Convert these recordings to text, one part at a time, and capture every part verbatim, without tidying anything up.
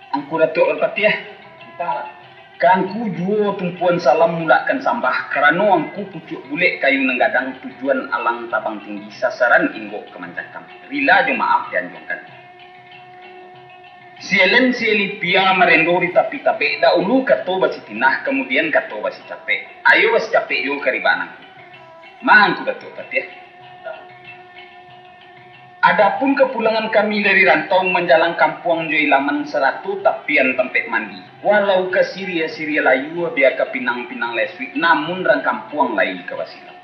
Angku Datuak Parpatiah, ka angku juo tumpuan salam mulakkan sambah, karano angku pucuak bulek kayu nan gadang, tujuan alang tabang tinggi, sasaran inggok ka mancakam. Rila jo maaf dianjuangkan. Sielen sieli pia marendo di tapi tabek, dahulu kato basitinah, kamudian kato basicapek. Ayo basicapek juo karibaan angku. Ma Angku Datuak Parpatiah. Adapun kapulangan kami dari rantau manjalang kampuang jo ilaman sarato tapian tampek mandi, walau ka siria-siria layua, bia ka pinang-pinang lesuik, namun rang kampuang lai ka basilang.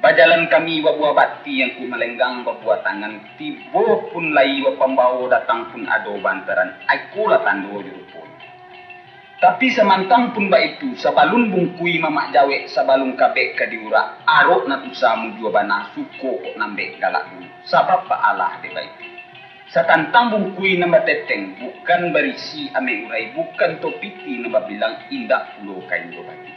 Bajalan kami babuah bati, angku malenggang babuah tangan, tibo pun lai bapambawo, datang pun ado baantaran, ikolah tando jo ruponyo. Tapi samantang pun baitu, sabalun bungkui mamak jawek, sabalun kabek ka diurak, arok nan usah mujua bana, suko kok nambek galak dulu, sabab baalah dek baitu. Satantang bungkui nan bateteng, bukan barisi amek urai, bukan to piti nan babilang, indak pulo kain jo baju.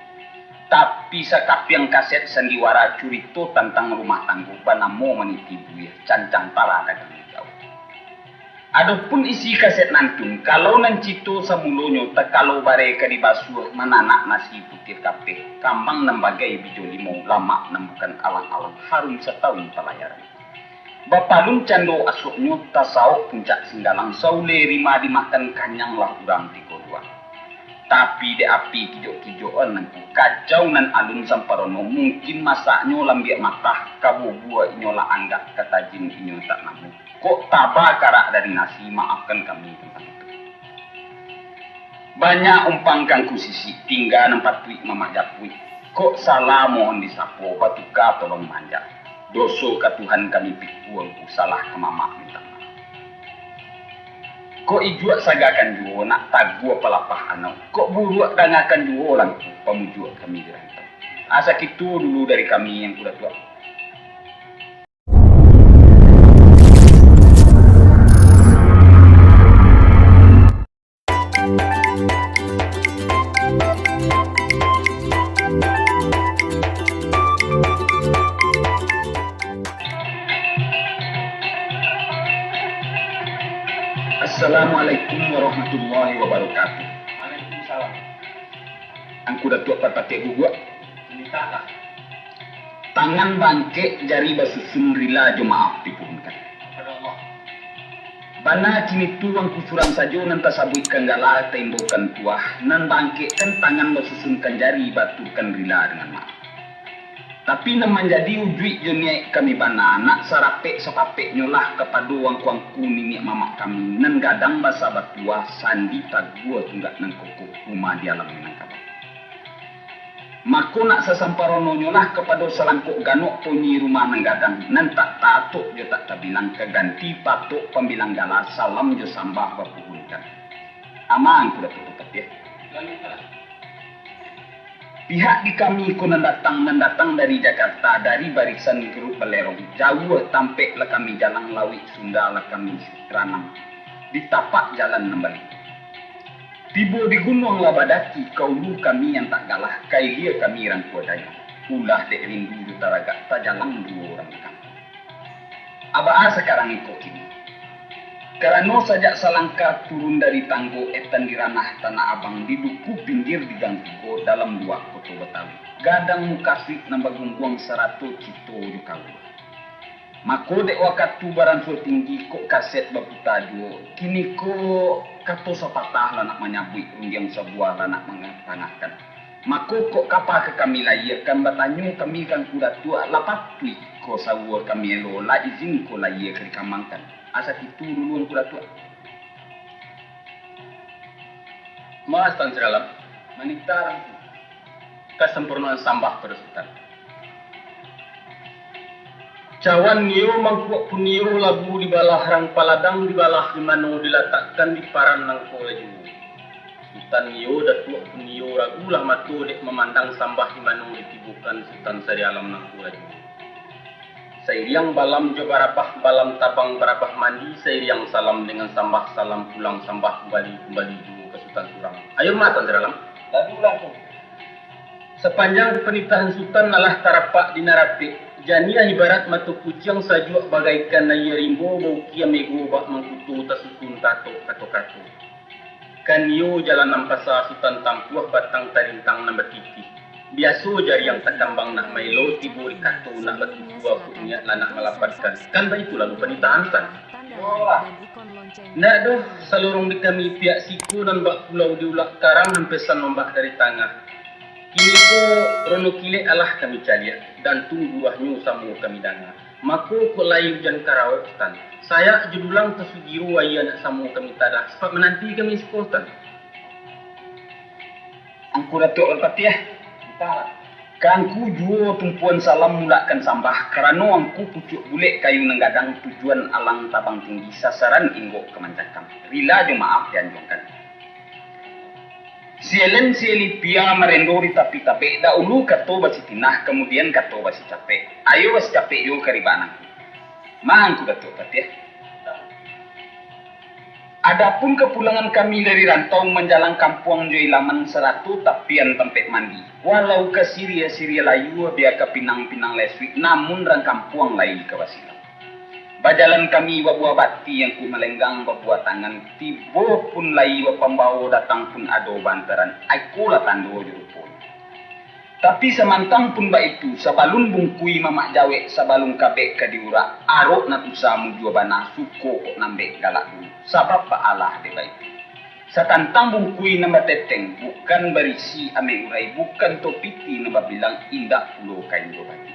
Tapi sakapiang kaset sandiwara, curito tantang rumah tanggo, banamo maniti buliah, cancang tara dagang jauah. Adopun isi kaset nantun, kalau nan cito samulonyo, takalo bareh ka dibasuah, mananak nasi putiah kapeh, kambang nan bagai bijo limau, lamak nan bukan alang-alang, harum satahun palayaran. Bapalun cando asoknyo, tasaok puncak singgalang, sauleh rima dimakan, kanyanglah urang tigo duo. Tapi dek api kijok-kijokan nangko, kacau nan alun samparono, mungkin masaknyo lambiak matah, kabubua inyo lah anggak, ka tajin inyo tak namuah. Kok taba karak dari nasi, maafkan kami tantang itu. Banyak umpang ka angku sisik, tingga nan patuik mamak japuik. Kok salah mohon disapo, batuka tolong maanjak. Doso ka Tuhan kami pikua, angku salah ka mamak mintak maaf. Kok ijuak sagakan juo, nak taguah palapah anau. Kok buruak dangakan juo, lah angku pamujuak kami di rantau. Asa kitu dulu dari kami, Angku Datuak. Assalamualaikum warahmatullahi wabarakatuh. Waalaikumsalam. Angku Datuak Parpatiah Guguak. Mintaklah. Tangan bangkek, jari basusun, rila jo maaf dipuhunkan. Bana kini tu angku surang sajo nan tasabuikkan gala, taimbokan tuah, nan bangkekkan tangan, basusunkan jari, baturkan rila dengan maaf. Tapi nan manjadi ujuik jo niaik kami bana, nak sarapek sapapeknyo lah kapado angku-angku niniak mamak kami, nan gadang basa batuah, sandi taguah tunggak nan kokoh, rumah di alam Minangkabau. Mako nak sasamparononyo lah kapado salangkok ganok ponyi rumah nan gadang, nan tak taatok jo tak tabilang, ka ganti patok pambilang gala, salam jo sambah bapuhunkan. Aman, Angku Datuak Parpatiah. Pihak di kami ko nan datang, nan datang dari Jakarta, dari barisan Geruik Balerong, jauah tampek lah kami jalang, lauik Sunda lah kami ranang, di tapak jalan nan baliak. Tibo di gunuang lah badaki, ka ulu kami antak galah, ka ilia kami rangkua dayang. Ulah dek rindu jo taragak, tajalang duo urang di kampuang. Abaa sakarang iko kini? Karano sajak salangkah turun dari tanggo etan di ranah Tanah Abang, di duku pinggir di gang tigo dalam luak Koto Batawi, gadang mukasuik nan bagungguang sarato cito jo kawa. Mako dek wakatu baransua tinggi, kok kaset baputa juo. Kini ko kato sapatah lah nak manyabuik, rundiang sabuah lah nak mangatangahkan. Mako kok kapa ka kami layiakan, batanyo kami ka Angku Datuak, lah patuik ko sawa kami elo, lah izin ko layia ka dikambangkan. Asa kitu dulu Angku Datuak. Mas Tan Siralam, manitah kasampurnoan sambah pado Sutan. Cawan nio mangkuak punio, labu dibalah rang paladang, dibalah di mano dilatakkan, di paran nangko laju. Sutan nio datuak punio, ragulah mato dek mamandang, sambah di mano ditibokan, Sutan sarialam nangko laju. Sairiang balam jo barabah, balam tabang barabah mandi, sairiang salam dengan sambah, salam pulang sambah kumbali, kumbali juo ka Sutan surang. Ayo ma Tan Siralam. Lalu lah tu. Sapanjang panitahan Sutan alah tarapak di nan rapek, janiah ibarat mato kuciang, sajuak bagaikan aia rimbo, baukia mego bak mangkuto, tasusun tatok kato-kato. Nan iyo jalan nan pasa Sutan tampuah batang talintang nan batitih. Biaso jariang takambang nak maelo tibo di kato nak batutua pun niat lah nak malapadkan. Kan baitu lalu panitahan Sutan. Ndak doh, salorong di kami piak siko nan bak pulau di ulak karang nan pesan ombak dari tangah. Kini ko rono kilek alah kami caliak, dan tungguahnyo samo kami danga. Mako kok lai ujan karaok Sutan. Sayak jo dulang tasugiro aia nak samo kami tadah, sapak mananti kami siko Sutan. Angku Datuak Parpatiah, ka angku juo tumpuan salam mulakkan sambah, karano angku pucuak bulek kayu nan gadang, tujuan alang tabang tinggi, sasaran inggok ka mancakam. Rila jo maaf dianjuangkan. Sielen sieli pia marendo di tapi tabek, dahulu kato basitinah, kamudian kato basicapek. Ayo basicapek juo ka ribaan angku. Mangku Datuak Parpatiah. Adapun kapulangan kami dari rantau manjalang kampuang jo ilaman sarato tapian tampek mandi, walau ka siriah-siriah layua, bia ka pinang-pinang lesuik, namun rang kampuang lai ka basilang. Bajalan kami babuah bati, angku malenggang babuah tangan, tibo pun lai bapambawo, datang pun ado baantaran, ikolah tando jo ruponyo. Tapi samantang pun baitu, sabalun bungkui mamak jawek, sabalun kabek ka diurak, arok nan usah mujua bana, suko kok nambek galak dulu. Sabab baalah dek baitu. Satantang bungkui nan bateteng, bukan barisi amek urai, bukan to pitih nan babilang, indak pulo kain jo baju.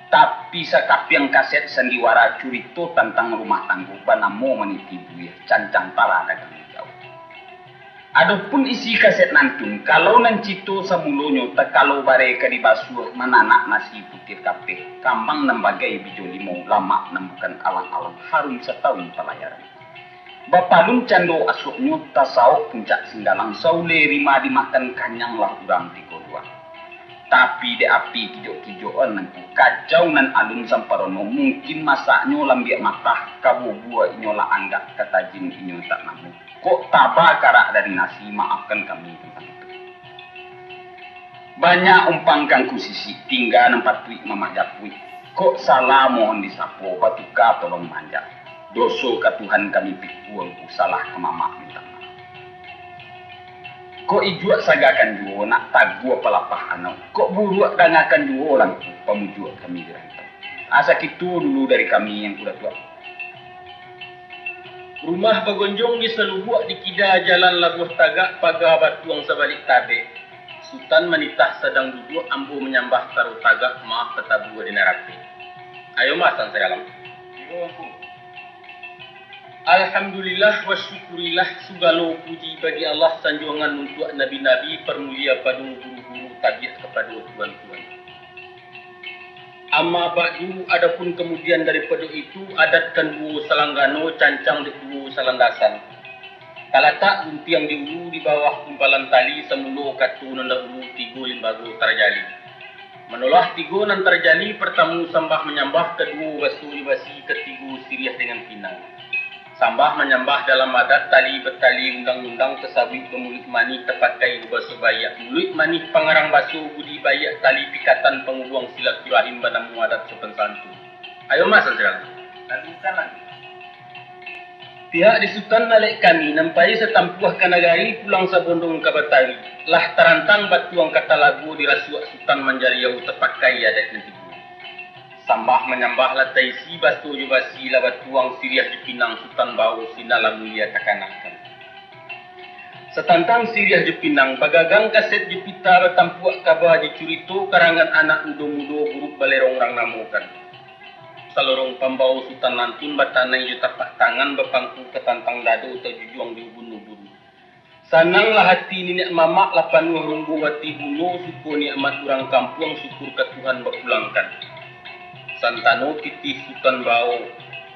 Tapi sakapiang kaset sandiwara, curito tantang rumah tanggo, banamo maniti buliah, cancang tara dagang jauah. Adopun isi kaset nantun, kalau nan cito samulonyo, takalo bare ka dibasuah, mananak nasi putiah kapeh, kambang nan bagai bijo limau, lamak nan bukan alang-alang, harum satahun palayaran. Bapalun cando asoknyo, tasaok puncak Singgalang, sauleh rima dimakan, kanyanglah urang tigo duo. Tapi dek api kijok-kijokan nangko, kacau nan alun samparono, mungkin masaknyo lambiak matah, ka bubua inyo lah anggak, ka tajin inyo tak namuah. Kok taba karak dari nasi, maafkan kami tantang itu. Banyak umpang ka angku sisik, tingga nan patuik mamak japuik. Kok salah mohon disapo, batuka tolong manjak. Doso ka Tuhan kami pikua, angku salah ka mamak mintak maaf. Kok ijuak sagakan juo, nak taguah palapah anau. Kok buruak dangakan juo lah, angku pamujuak kami di rantau. Asa kito dulu dari kami, angku Datuak. Rumah bagonjong di salubuak, di kida jalan labuah tagak, paga batuang sabalik tabek. Sutan manitah sadang duduak, ambo manyambah taro tagak, maaf tatabua di nan rapek. Ayo mah, Sutan Sarialang. Iyo, Angku. Alhamdulillah wa syukurillah, sugalo puji bagi Allah, sanjuangan untuak nabi-nabi, parmulia pado guru-guru, tabiak kapado tuan-tuan. Amma ba'du, adapun kamudian daripado itu, adat kan duo salanggano, cancang dek duo salandasan. Talatak guntiang di ulu, di bawah kumpalan tali, samulo kato nan dahulu, tigo limbago tarjali. Manolah tigo nan tarjali, partamo sambah manyambah, kaduo baso jo basi, katigo siriah dengan pinang. Sambah manyambah dalam adat, tali batali undang-undang, tasabuik bamuluik manih, tapakai babaso baiak. Muluik manih pangarang baso, budi baiak tali pikatan, pangubuang silaturahim, banamo adat sopan santun. Ayo mah, Sutan Sarialang. Lalukan lagi. Pihak di Sutan alek kami, nan pai satampuah ka nagari, pulang sabondong ka batari. Lah tarantang batuang ka talago, dirasuak Sutan manjariau, tapakai adat nan tigo. Sambah manyambah lah taisi, baso jo basi lah batuang, siriah jo pinang Sutan bao, sinan lah mulia takanakan. Satantang siriah jo pinang, bagagang kaset jo pita, batampuak kaba jo curito, karangan anak mudo-mudo, buruak balerong rang namokan. Salorong pambao Sutan nantun, batanai jo tapak tangan, bapangku ka tantang dado, tajujuang di ubun-ubun. Sananglah ati niniak mamak, lah panuah rumbuah ati buno, suko nikmat urang kampuang, syukur ka Tuhan bapulangkan. Santano pitih Sutan bao,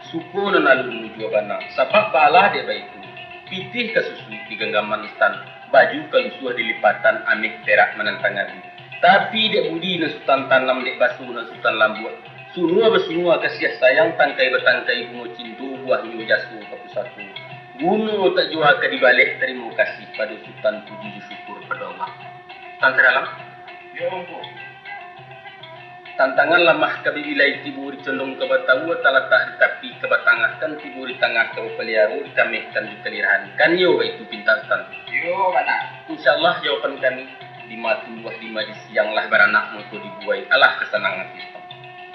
suko nan alun mujua bana, sabab baalah dek baitu, pitih ka susuik di ganggaman Sutan, baju ka lusuah di lipatan, ameh perak manantang ati. Tapi dek budi nan Sutan tanam, dek baso nan Sutan lambuak, sunua basunua kasiah sayang, tangkai batangkai bungo cinto, buahnyo jaso ka pusako. Guno tak jua ka dibaleh, tarimo kasih pado Sutan, puji jo syukur pado Allah. Sutan Sarialang. Yo, Angku. Tantangan lamah ka babilai tibo di condong ka batawua, talatak di tapi ka batangahkan, tibo di tangah ka bapaliaro, dikamehkan dikalirahankan, iyo baitu pintak Sutan. Iyo, bana. Insya Allah jawaban kami, dima tumbuah dima di siang, lah baranak mangko dibuwai, alah kasanangan ati Sutan.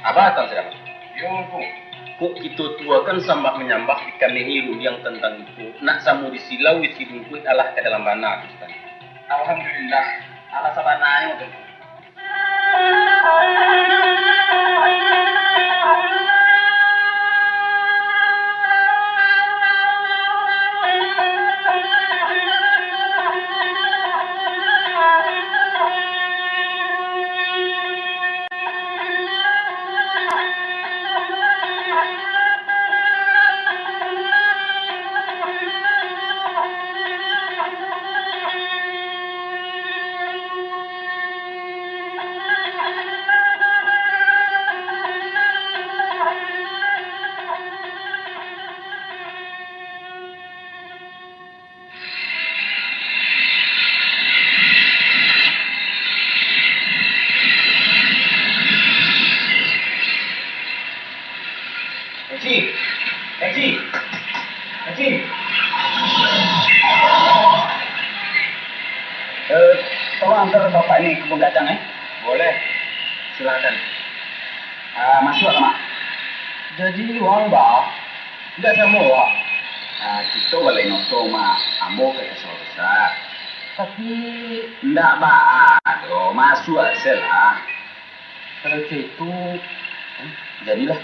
Abah Tan Siraman. Iyo, Mangku. Kok kito tuo kan sambah manyambah dikamehi rundiang tantang iko, nak samo disilau isi bungkuih, alah ka dalam bana tu Sutan. Alhamdulillah, alah sabananyo tu. Taksi! Taksi! Taksi! Eh, tolong antar bapak ni ke kebun kacang, eh? Boleh. Silakan. Ah, masuak, Mak. Jadi, wang, Bah? Indak samo, Bah. Ah, kito balain oto, Mak. Ambo ka ka sawah basak. Tapi indak baa doh, masuak se lah. Kalau cak itu, eh, jadilah.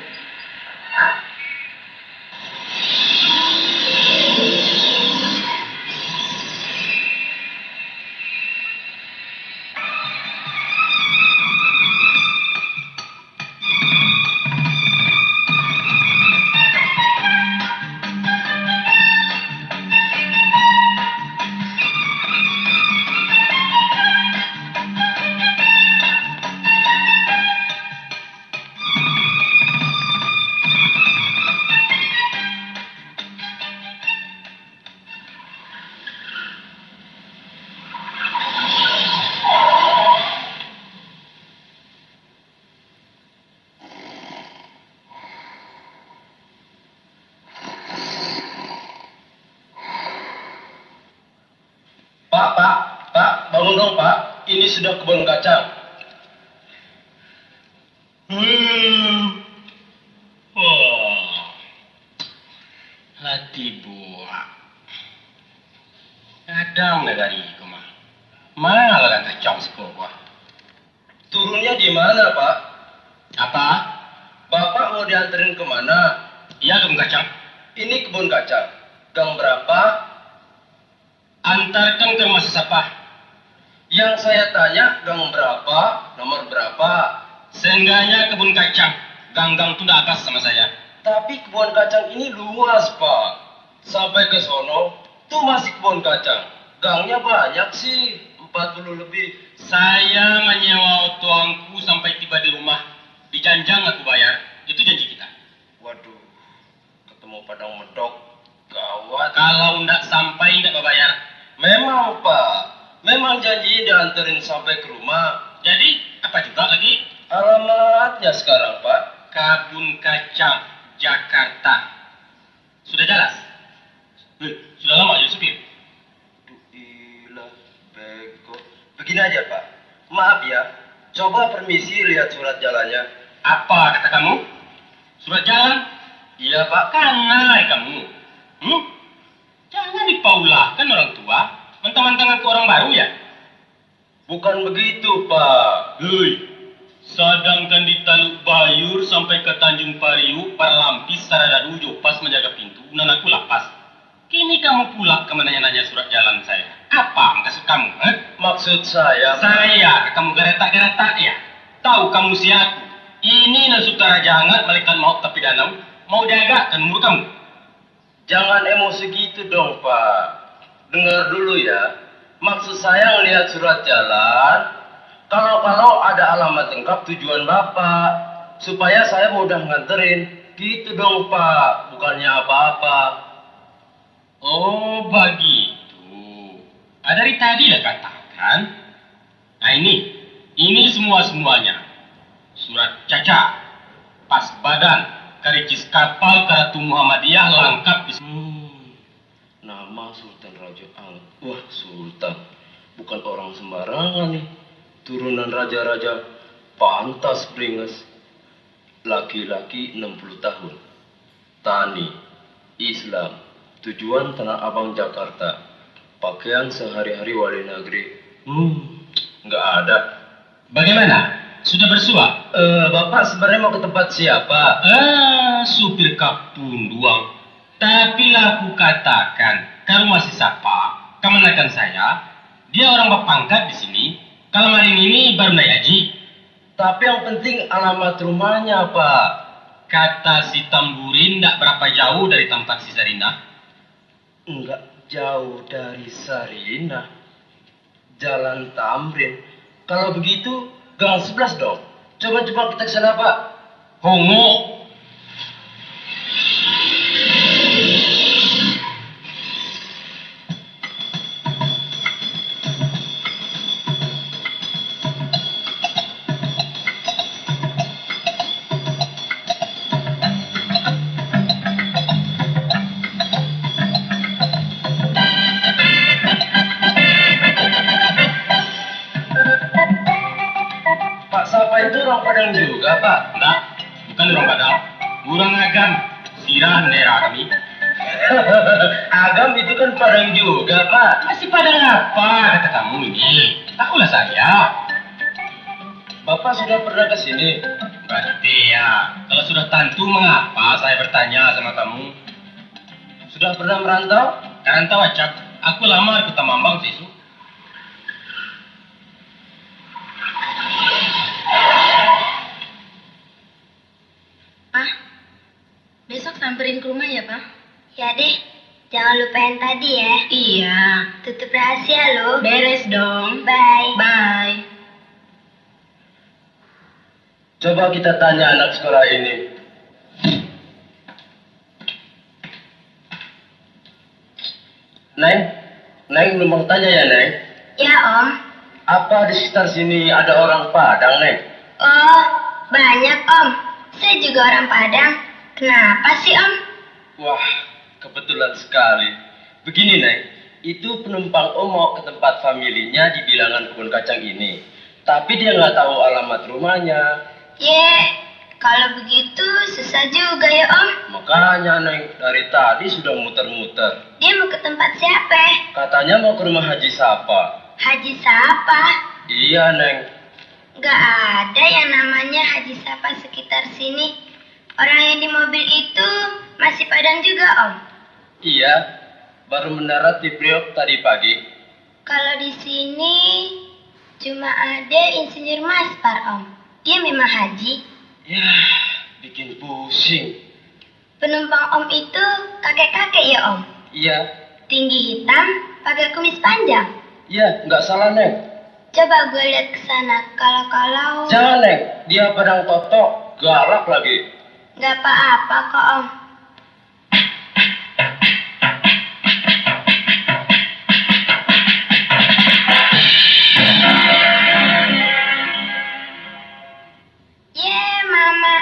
Pak, Pak, Pak, bangun dong, Pak. Ini sudah kebun kacang. Hmm. Wah. Lah tibo. Gadang nagari ko mah. Ma ladang kacang siko ko. Turunnya di mana, Pak? Apa? Bapak mau dianterin ke mana? Iya, kebun kacang. Ini kebun kacang. Gang berapa? Antarkan ke rumah sesapa. Yang saya tanya gang berapa, nomor berapa? Seenggaknya kebun kacang, gang-gang tu ndak abas sama saya. Tapi kebun kacang ini luas, Pak. Sampai ke sono, tu masih kebun kacang. Gangnya banyak sih, empat puluh lebih. Saya menyewa oto angku sampai tiba di rumah. Dijanjang aku bayar, itu janji kita. Waduh. Ketemu padang medok, gawat. Kalau ndak sampai, ndak babayar. Memang, Pak. Memang janji dianterin sampai ke rumah. Jadi, apa juga lagi? Alamatnya sekarang, Pak? Kabun Kacang, Jakarta. Sudah jelas? Eh, sudah lama jadi supir. Duh, ilah, bego. Begini aja, Pak. Maaf ya, coba permisi lihat surat jalannya. Apa kata kamu? Surat jalan? Iya, Pak. Kanai kamu. Hmm? Jangan dipaulahkan orang tua, mentang-mentang aku orang baru ya? Bukan begitu, Pak. Hei, sadangkan di Taluk Bayur sampai ka Tanjung Pariuk, Parlampis, Saradadu jo pas manjaga pintu, nan aku lapas. Kini kamu pula ka mananya-nanya surat jalan saya. Apa maksud kamu, eh? Maksud saya, Pak. Saya ka kamu garatak-garatak, ya? Tahu kamu siaku? Ini nan suka rajangat malaikat maut tapi danau, mau diagakkan umur kamu? Jangan emosi gitu dong, Pak. Dengar dulu ya. Maksud saya ngelihat surat jalan, kalau-kalau ada alamat lengkap tujuan Bapak, supaya saya mudah nganterin. Gitu dong, Pak. Bukannya apa-apa. Oh, begitu. Ah, dari tadi lah katakan. Nah, ini. Ini semua-semuanya. Surat caca, pas badan, karicis kapal Karatu Muhammadiyah langkap di. Hmm, nama Sultan Raja Al-, wah, Sultan. Bukan orang sembarangan nih. Turunan raja-raja, pantas beringas. Laki-laki enam puluh tahun. Tani, Islam, tujuan Tanah Abang Jakarta, pakaian sehari-hari wali negeri, hmm, nggak ada. Bagaimana? Sudah bersuah? Eh, Bapak sebenarnya mau ke tempat siapa? Ah, supir kapunduang. Tapi lah aku katakan, ka rumah si Sapa, kamanakan saya, dia orang bapangkat di sini, kalau malam ini baru naik haji. Tapi yang penting alamat rumahnya, Pak. Kata si Tamburin ndak berapa jauh dari tampat si Sarinah. Nggak jauh dari Sarinah. Jalan Tamrin. Kalau begitu, gang sebelas dong. Coba-coba kita ke sana, Pak. Hongo. Pak Sapa itu orang Padang juga, Pak? Ndak, bukan orang Padang. Urang Agam, sirah daerah kami. Agam itu kan Padang juga, Pak. Masih Padang apa kata kamu ini? Tahulah saya. Bapak sudah pernah ke sini? Berarti ya, kalau sudah tantu, mengapa saya bertanya sama kamu? Sudah pernah merantau? Karantau acak. Aku lamar Kota Mambang sesuk. Pah, besok samperin ke rumah ya, Pah? Ya deh, jangan lupa yang tadi ya. Iya. Tutup rahasia loh. Beres dong. Bye. Bye. Coba kita tanya anak sekolah ini. Neng, Neng numpang tanya ya, Neng? Ya, Om. Apa di sekitar sini ada orang Padang, Neng? Oh, banyak, Om. Saya juga orang Padang. Kenapa sih, Om? Wah, kebetulan sekali. Begini, Neng, itu penumpang Om mau ke tempat familinya di bilangan kebun kacang ini. Tapi dia nggak tahu alamat rumahnya. Yeh, kalau begitu susah juga ya, Om. Makanya, Neng, dari tadi sudah muter-muter. Dia mau ke tempat siapa? Katanya mau ke rumah Haji Sapa. Haji Sapa? Iya, Neng. Nggak ada yang namanya Haji Sapa sekitar sini. Orang yang di mobil itu masih Padang juga, Om? Iya, baru mendarat di Priok tadi pagi. Kalau di sini cuma ada Insinyur Maspar, Om. Dia memang haji. Yah, bikin pusing. Penumpang Om itu kakek-kakek ya, Om? Iya. Tinggi hitam, pakai kumis panjang? Iya, nggak salah, Neng. Coba gue lihat ke sana, kalau-kalau. Jangan, Neng. Dia Padang Totok, galak lagi. Nggak apa-apa kok, Om. Ye, Mama.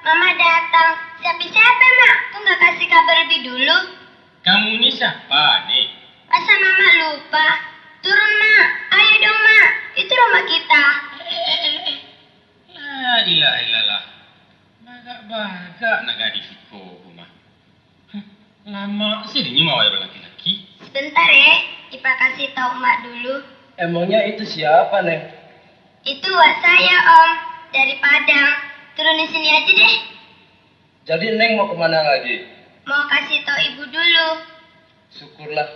Mama datang. Siapa-siapa, Mak? Kok nggak kasih kabar lebih dulu? Kamu ni siapa, Nek? Masa Mama lupa? Turun, Mak. Ayo dong, Mak. Itu rumah kita. La ilaha illallah. Bagak-bagak nak gadih siko ko mah. Hah, lamak se dinyo mawai balaki-laki. Sebentar, eh. Ipa kasih tahu Mak dulu. Emangnya itu siapa, Neng? Itu wak saya, Om. Dari Padang. Turun di sini aja deh. Jadi Neng mau kemana lagi? Mau kasih tahu Ibu dulu. Syukurlah.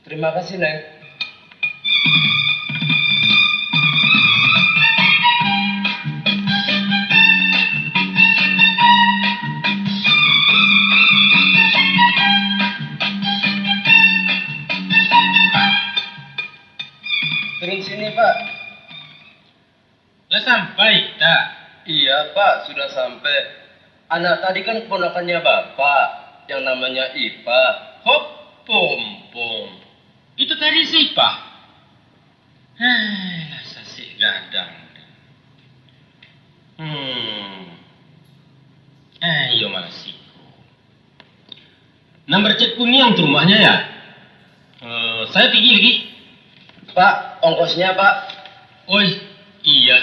Terima kasih, Neng. Turun sini, Pak. Lah sampai, tak? Iya, Pak, sudah sampai. Anak tadi kan keponakannya Bapak, yang namanya Ipa. Hop, pompong. Itu tadi si Ipa. Heh, lah sasik gadang. Hmm. Eh, iyo malah siko. Nan barcat kuniang tu rumahnyo, ya? Eh, sayo pigi lagi. Pak, ongkosnya, Pak. Oi, iya.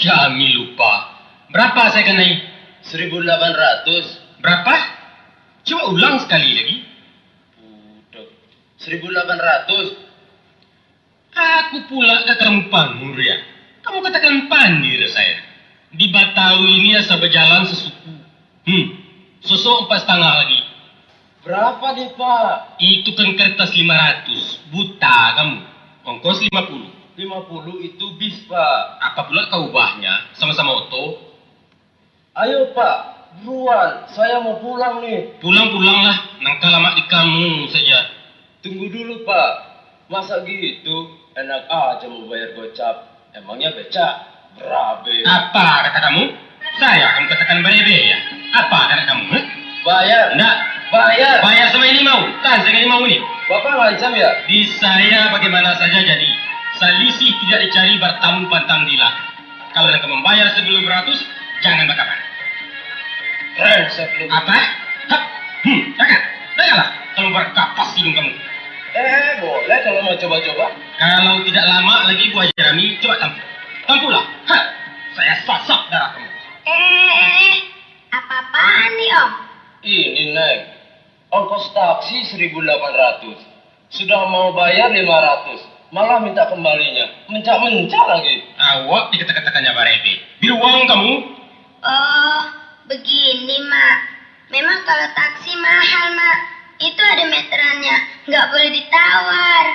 Kami lupa. Bara sayo kanai? Saribu lapan ratus. Bara? Cubo ulang sakali lagi. Budak. Saribu lapan ratus. Aku pula ka kamu pangur, ya? Kamu katakan pandir sayo. Di Batawi ini asa bajalan sasuku. Hmm, sosok ampek satangah lagi. Bara ni, Pak? Itu kan kartas lima ratus. Buta kamu. Ongkos lima puluh. Lima puluh itu bis, Pak. Apa pula kau ubahnya? Sama-sama oto. Ayo, Pak, buruan, sayo mau pulang ni. Pulang-pulanglah, nan ka lamak di kamu sajo. Tunggu dulu, Pak. Masa gitu, enak aja mau bayar gocap. Emangnya becak? Berabe. Apa kata kamu? Sayo kamu katakan berabe, ya? Apa kata kamu, eh? Bayar. Ndak. Bayar. Bayar sama ini mau. Tahan, sayo ini mau ini. Bapak ngancam, ya? Di sayo bagaimana saja jadi. Salisih tidak dicari, bartamu pantang diilah. Kalau nan ka mambayar sabalun baratus, jangan bakabar. Brengsek lu. Apa? Hap. Hmm, cakap. Dengarlah, kalau barkapas hidung kamu. Eh, boleh kalau mau coba-coba. Kalau tidak lamak lagi, Buah Jerami, coba tampuah. Tampuahlah. Hap. Sayo sasak darah kamu. Eh, eh, eh. Apa-apaan ni, Om? Ini, Neng. Ongkos taksi saribu lapan ratus. Sudah mau bayar lima ratus, malah minta kembalinya. Mencak-mencak lagi. Awak dikata-katakannya barabe. Biruang kamu. Oh, begini, Mak. Memang kalau taksi mahal, Mak. Itu ada meterannya. Nggak boleh ditawar.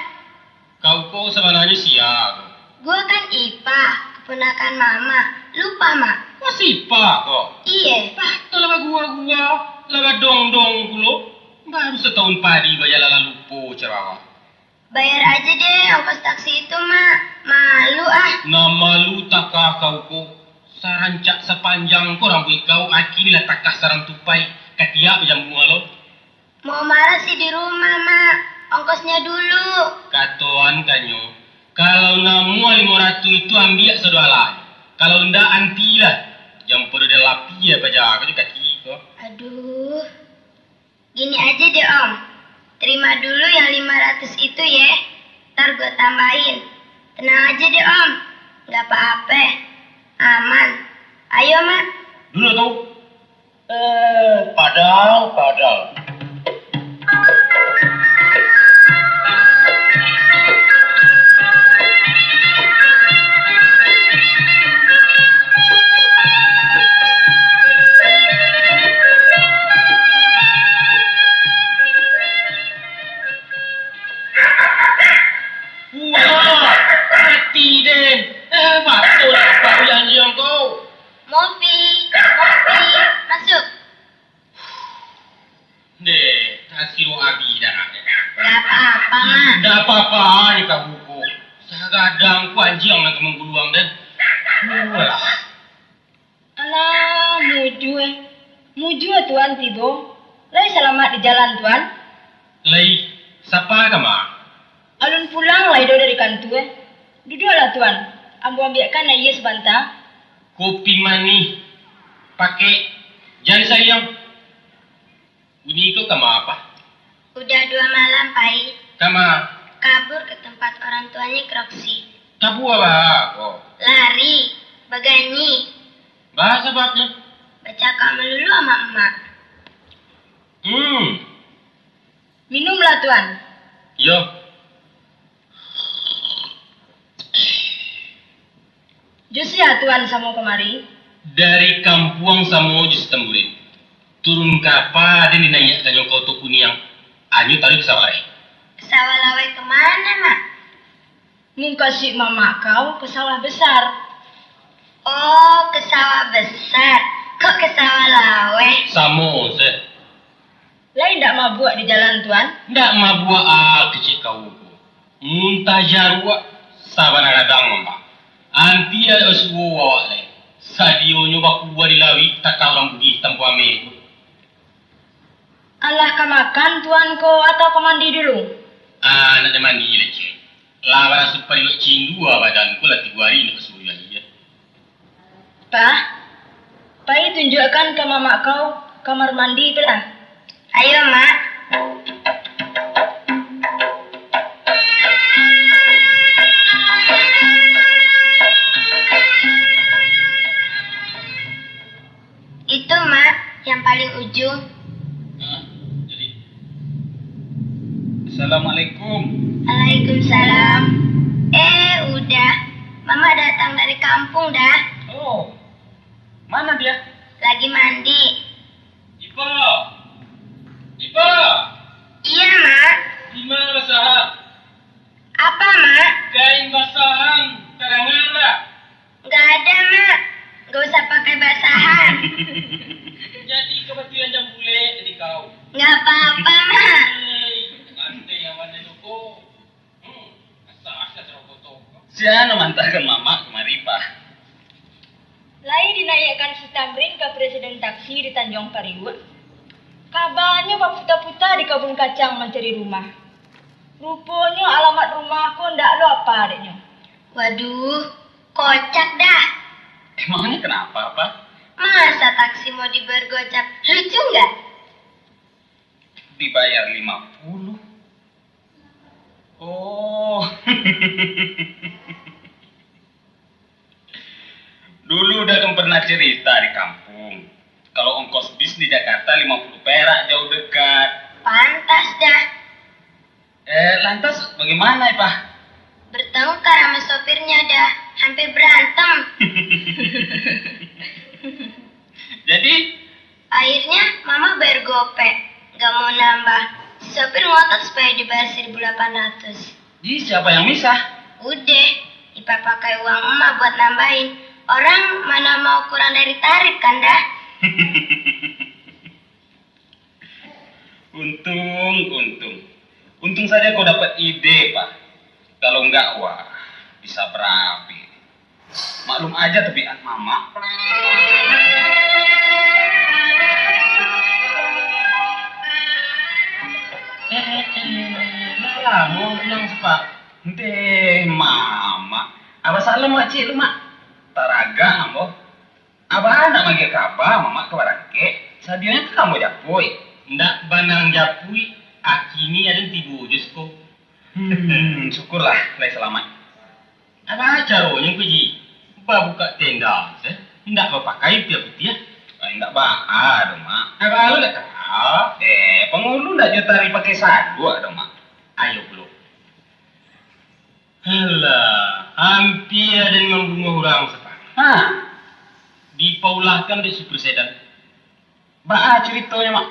Kau ko sabananyo sia ko? Gua kan Ipah, keponakan Mama. Lupa, Mak? Masih Ipah ko? Iye. Lah, tu lah bagua-gua, lah badong-dong pulo. Baru satahun padi bajalan lah lupo carawa. Bayar aja deh ongkos taksi itu, Mak. Malu ah. Nah, malu takah kau ko. Sarancak sapanjang ko rambuik kau, aki ni lah takah sarang tupai. Katiak bajambu lo. Mau marah sih di rumah, Mak. Ongkosnya dulu. Katoan kanyo, kalau namuah limo ratuih itu ambiak sadoalahnyo. Kalau ndak, antilah. Jan pado dalapi ya paja ko jo kaki ko. Aduh. Gini aja deh, Om. Terima dulu yang lima ratus itu, ye. Ntar gua tambahin. Tenang aja deh, Om. Nggak apa-apa. Aman. Ayo, Mak. Dulu tuh. Eh, padang, padang. Wah, mati den. Eh, batul lah, Pak Wianjiang kau. Mopi, Mopi, masuk. Deh, kasih lo abi dah. Nggak apa-apa, Mak. Nggak apa-apa, ni kau buku. Sagadang ku anjiang nan ka mangguluang, den. Walah. Alah, mujua. Mujua Tuan tibo. Lai salamaik di jalan, Tuan? Lai, sapa ka, Mak? Alun pulang lai doh dari kantua. Duduaklah, Tuan. Ambo ambiakkan aia sabanta. Kopi manih. Pakai. Jan sayang. Uni ko kama apa? Udah dua malam, Pai. Kama? Kabur ke tempat orang tuanya Kroksi. Kabur apa ko? Lari, baganyi. Bah sababnya? Bacakak melulu sama emak. Hmm. Minumlah, Tuan. Yo. Jo sia Tuan samo kamari? Dari kampuang samo jo si Tamburin. Turun kapa den dinaiakkan nyo ka Oto Kuniang, anyo taruih ka sawah laweh. Sawah laweh ka mano, Mak? Mungkasuik mamak kau ka sawah besar. Oh, ka sawah besar. Kok ka sawah laweh? Samo se. Lai ndak mabuak di jalan, Tuan? Ndak mabuak a kecek kau ko. Muntah jaruak, sabana gadang, Mak. Anti adak basuo awak lai. Sadionyo bakubua di lauik, takah urang Bugih tampuah ameh tu. Alah ka makan, Tuan ko, atau ka mandi dulu? Ah, nak dah mandi lai, Cek. Lah barasuak pariuak cindu ah badan ko, lah tigo ari ndak basuo aia. Pah, Pai tunjuakkan ka mamak kau kamar mandi tu lah. Ayo, Mak. Itu, Mak, yang paling ujung. Ah, jadi. Assalamualaikum. Waalaikumsalam. Eh, udah. Mama datang dari kampung dah. Oh, mana dia? Lagi mandi. Ipa! Ipa! Iya, Mak. Di mana basah? Apa, Mak? Kain basahan, tadangan ndak? Nggak ada, Mak. Nggak usah pakai basahan. Jadi kabatilan jam bulek tadi kau. Nggak apa-apa, Mak. Hei, santai awan dulu ko. Hmm, asa-asa ceroboh tu. Sia nan maantakan mamak kamari, Pak? Lai dinaiakkan si Tamrin ka presiden taksi di Tanjuang Pariuak. Kabanyo baputa-puta di kabun kacang mancari rumah. Ruponyo alamat rumah ko ndak lo apa deknyo. Waduh, kocak dah. Emangnya kenapa, Pak? Masa taksi mau dibayar gocap? Lucu nggak? Dibayar lima puluh. Oh. Dulu udah kan pernah cerita di kampung. Kalau ongkos bis di Jakarta lima puluh perak jauh dekat. Pantas dah. Eh, lantas bagaimana, Ipah? Bertengkar sama sopirnya dah, hampir berantem. Jadi? Akhirnya, Mama bayar gopek, gak mau nambah. Si sopir ngotot supaya dibayar seribu delapan ratus. Jadi siapa yang misah? Udah, Ipah pakai uang emak buat nambahin. Orang mana mau kurang dari tarif kan dah? Untung, untung. Untung saja kau dapat ide, Pak. Kalau enggak, wah, bisa berabe. Maklum aja tabiat Mamak. Eh, eh, eh, lah lamo bilang sepak. Ndeh, Mamak. Abah salam makcik lu, Mak. Taragak ambo. Abah nak magiah kaba, Mamak ka barangkek. Sadionyo ka ambo japuik. Ndak banang japuik, aki ni aden tibo jo siko. Hmm, syukurlah, lai salamaik. Apo caronyo ko, Ji? Babukak tenda se, indak bapakai putiah-putiah? Ai, indak baa doh, Mak. Apo lo ndak tahu? Eh, pangulu ndak jo tari pakai saduak doh, Mak. Ayo pulo. Alah, ampia den mambunuah urang sakarang. Ha? Dipaulahkan dek supir sedan. Baa curitonyo, Mak?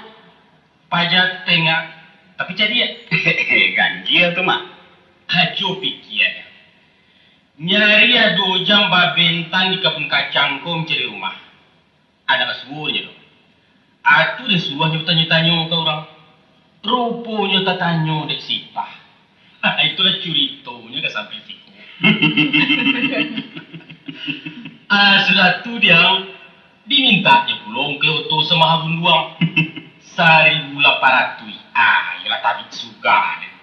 Paja tengah, tapi cadiak. Ganjia tu, Mak. Ajo pikia. Nyari ado jam babentang di kabun kacang ko mancari rumah. Anak basuonyo tu. Atu den suruah nyo batanyo-tanyo ka urang. Ruponyo tatanyo dek si Ipah. Itulah curitonyo ka sampai siko. Ah, sudah tu diang dimintaknyo pulo ungkai oto samaha bunduang. Saribu lapan ratuih. Ah, iyolah tabik suga deh.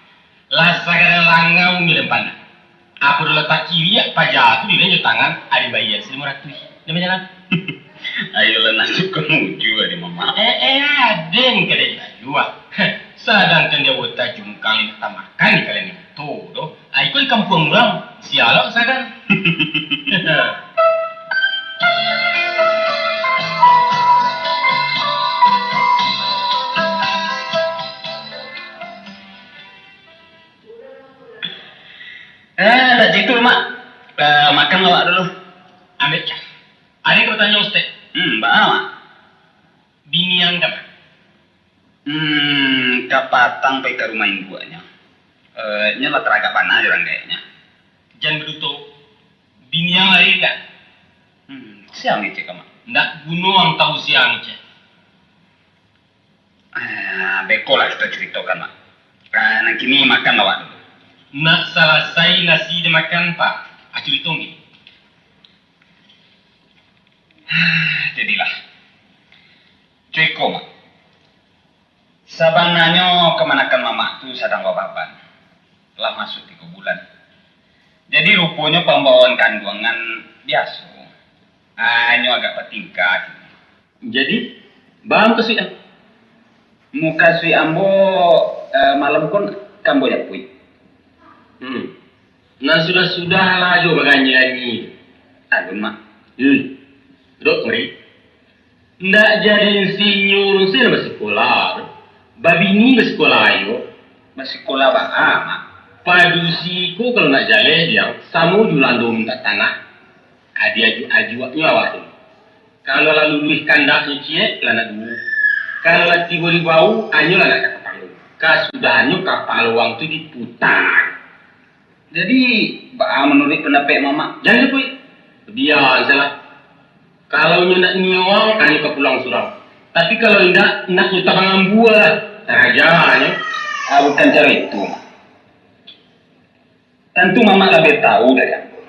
Lah sagadang langau nyo den pandang. Apo doh lah takiriak paja tu di den jo tangan, aden bayia salimo ratuih. Den bajalan. Ayolah, nasib ka mujua deh, Mamak. Eh, eh, aden ka den jalua. Sadangkan di awak tajungkang indak tamakan di kalian itu doh. Ai, iko di kampuang urang, sialok sagan. Eh, ndak jitu, Mak. Eh, makan awak dulu. Ambiak cah. Aden ka batanyo, Ustaz. Hmm, baa, Mak? Bini ang ka ma? Hmm, kapatang pai ka rumah induaknyo. Eh, nyo lah taragak bana jo urang gaeknyo. Jan baduto. Bini ang lari ndak? Hmm, sia ngecek ka, Mak? Ndak guno ang tahu sia ngecek. Ah, beko lah kito curitokan, Mak. Ah, nan kini makan awak dulu. Nak salasai nasi dimakan, Pak. Ah, curito gini. Jadilah. Cuiko, Mak. Sabananyo kamanakan Mamak tu sadang bababan. Lah masuak tigo bulan. Jadi ruponyo pambawaan kanduangan biaso. Hanyo agak batingkah. Jadi, baa mukasuik? Mukasuik ambo, eh, malam ko ka ambo japuik. Hmm. Nan sudah-sudahlah jo baganji-ganji. Alun, Mak. Hmm. Dok, mari. Ndak jadi insinyur se nan basikola tu. Babini basikola yo. Basikola baa, Mak? Padusi ko kalau nak jaleh, diang, samo jo lando mintak tanah. Ka diajuak-ajuaknyo awak tu. Kalau lah luluih kandaknyo ciek, lah nak duo. Kalau lah tibo di bahu, anyo lah nak ka kapalo. Kasudahannyo kapalo wang tu diputa. Jadi, baa manuruik pandapek Mamak? Jan japuik. Bia sajolah. Kalau nyo nak nio, anyo ka pulang surang. Tapi kalau indak, nak nyo tabang ambua lah. Tarajanyo. Ah, bukan caro itu, Mak. Tantu Mamak labiah tahu dari ambo.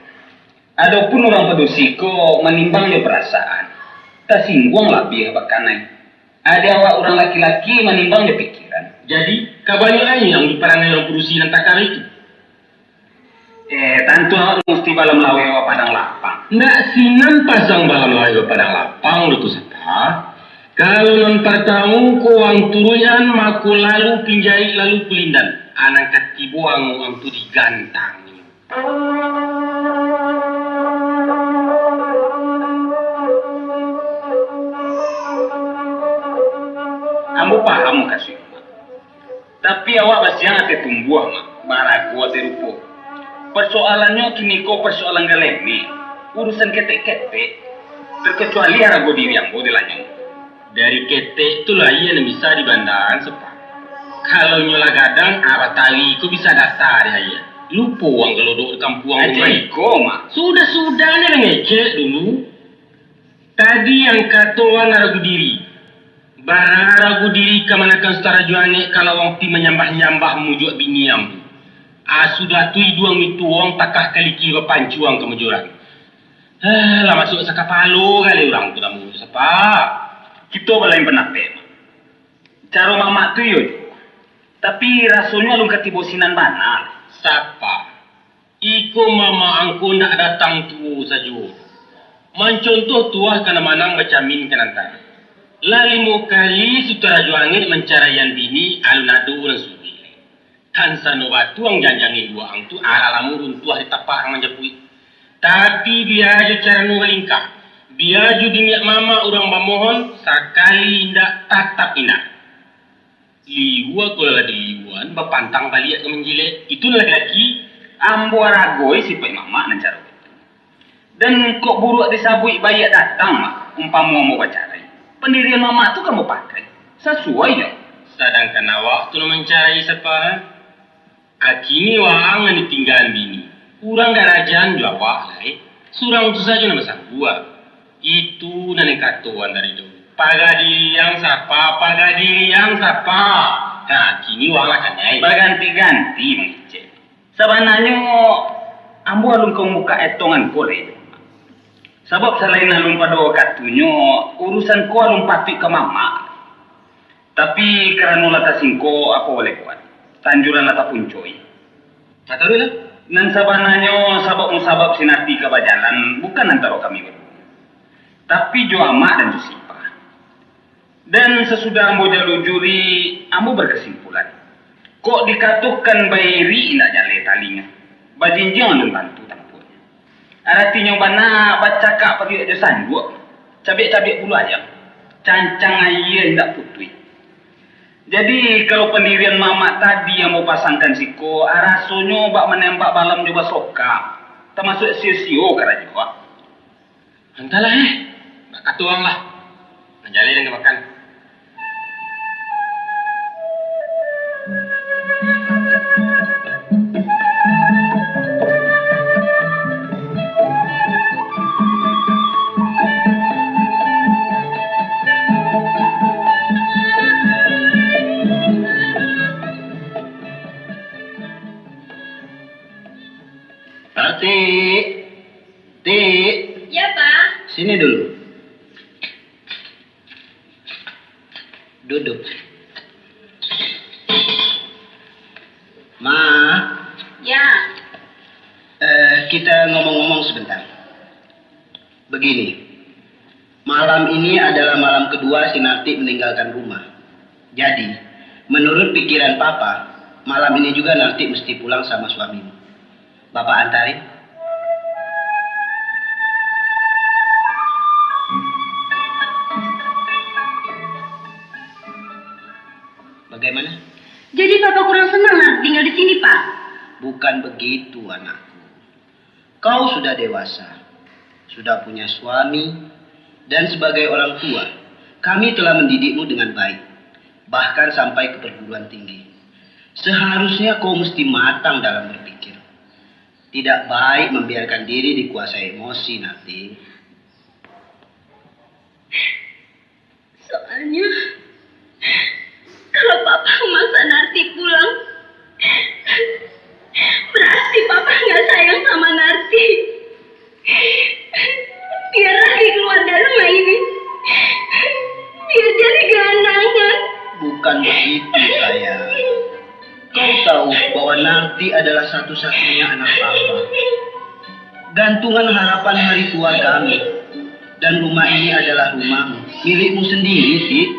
Adopun urang padusi ko manimbang jo parasaan, tasingguang labiah bakanai. Ade awak urang laki-laki manimbang jo pikiran. Jadi, ka banyak lai nan diparangai urang padusi nan takah itu? Eh, tantu awak musti balam laweh ka padang lapang. Ndak sinan pasang balam laweh ka padang lapang, Datu Sapa. Kalau nan partamo ko wang turuikan, mako lalu pinjaik, lalu kulindan. Anang ka tibo ango-ang tu digantang. Ambo paham mukasuik Mak. Tapi awak basiang ateh tumbuah, Mak, barago ateh rupo. Parsoalannyo kini ko parsoalan galeme, urusan ketek-ketek, tarkacuali arago diri ambo di lanyong. Dari ketek tu lah iyo nan bisa dibandakan, Sapa. Kalau nyo lah gadang, ah, batari ko bisa data dek ayie. Lupo wang galodok di kampuang tu, Mak. Iko, Mak. Sudah-sudah ni lah ngecek dulu. Tadi nan kato wang arago diri. Bara arago diri kamanakan Sutan Rajo Angek kalau wang pi manyambah-nyambah mamujuak bini ang tu. Ah, sudah tu iduang itu wang takah kaliki bapancuang ka majoran. Ah, lah masuak sakapalo kali urang tu namo Sapa. Kito balain pandapek, Mak. Caro Mamak tu iyo juo. Tapi rasonyo alun ka tibo sinan bana. Sapa? Iko Mamak ang ko ndak datang tuo sajo. Mancontoh tuah ka nan manang bacamin ka nan tarang. Lah limo kali Sutan Rajo Angek mancaraian bini, alun ado nan suduik. Kan sano batuang janjang induak ang tu, alah lamo runtuah di tapak ang manjapuik. Tapi bia jo carano balingkah, bia jo dingiak mamak urang bamohon, sakali indak, tatap indak. Liua ko lah diliuan, bapantang baliak ka manjilek. Itu nan laki-laki. Ambo aragoi sipaik mamak nan caro itu. Dan kok buruak disabuik baiak datang, Mak, umpamo ambo bacarai. Pandirian mamak tu ka ambo pakai. Sasuai jo. Sadangkan awak tu nan mancarai Sapa? Akini waang nan ditinggaan bini. Urang karajaan jo awak lai. Surang tu sajo nan basambuang. Itu nan dikatoan dari dulu. Paga diri ang Sapa, paga diri ang Sapa. Nah, kini waang lah kanai. Baganti-ganti mangecek. Sabananyo, ambo alun ka mambukak etongan ko lai. Sabab salain alun pado wakatunyo, urusan ko alun patuik ka mamak. Tapi karano lah tasingko, apo boleh buat. Tanjuran lah tapuncoi. Nah, taruihlah. Nan sabananyo sabab musabab si Nati ka bajalan bukan antaro kami baduo, tapi jo amak dan jo si Ipah. Dan sasudah ambo jalujuri, ambo bakasimpulan, kok dikatokan bairik indak jaleh talingo, bajinjiang alun tantu tampuanyo. Aratinyo bana bacakak pariuak jo sanduak, cabiak-cabiak bulu ayam, cancang aia indak putuih. Jadi, kalau pandirian mamak tadi ambo pasangkan siko, rasonyo bak manembak balam jo basoka, tamasuak sio-sio karajo. Antahlah, eh. Bakato ang lah. Manjaleh den ka makan. Atik. Tik. Ya, Pa. Sini dulu. Duduk. Ma. Ya. Eh, kita ngomong-ngomong sebentar. Begini. Malam ini adalah malam kedua si Nartik meninggalkan rumah. Jadi, menurut pikiran Papa, malam ini juga Nartik mesti pulang sama suamimu. Bapak antarin. Bagaimana? Jadi Papa kurang senang nak tinggal di sini, Pak? Bukan begitu, anakku. Kau sudah dewasa, sudah punya suami, dan sebagai orang tua, kami telah mendidikmu dengan baik, bahkan sampai ke perguruan tinggi. Seharusnya kau mesti matang dalam berpikir. Tidak baik membiarkan diri dikuasai emosi, Nartik. Soalnya, kalau Papa memaksa Nartik pulang, berarti Papa nggak sayang sama Nartik. Biarlah dia keluar dari rumah ini. Biar jadi gelandangan. Bukan begitu, sayang. Kau tahu bahwa Nartik adalah satu-satunya anak Papa. Gantungan harapan hari tua kami. Dan rumah ini adalah rumahmu, milikmu sendiri, Tik.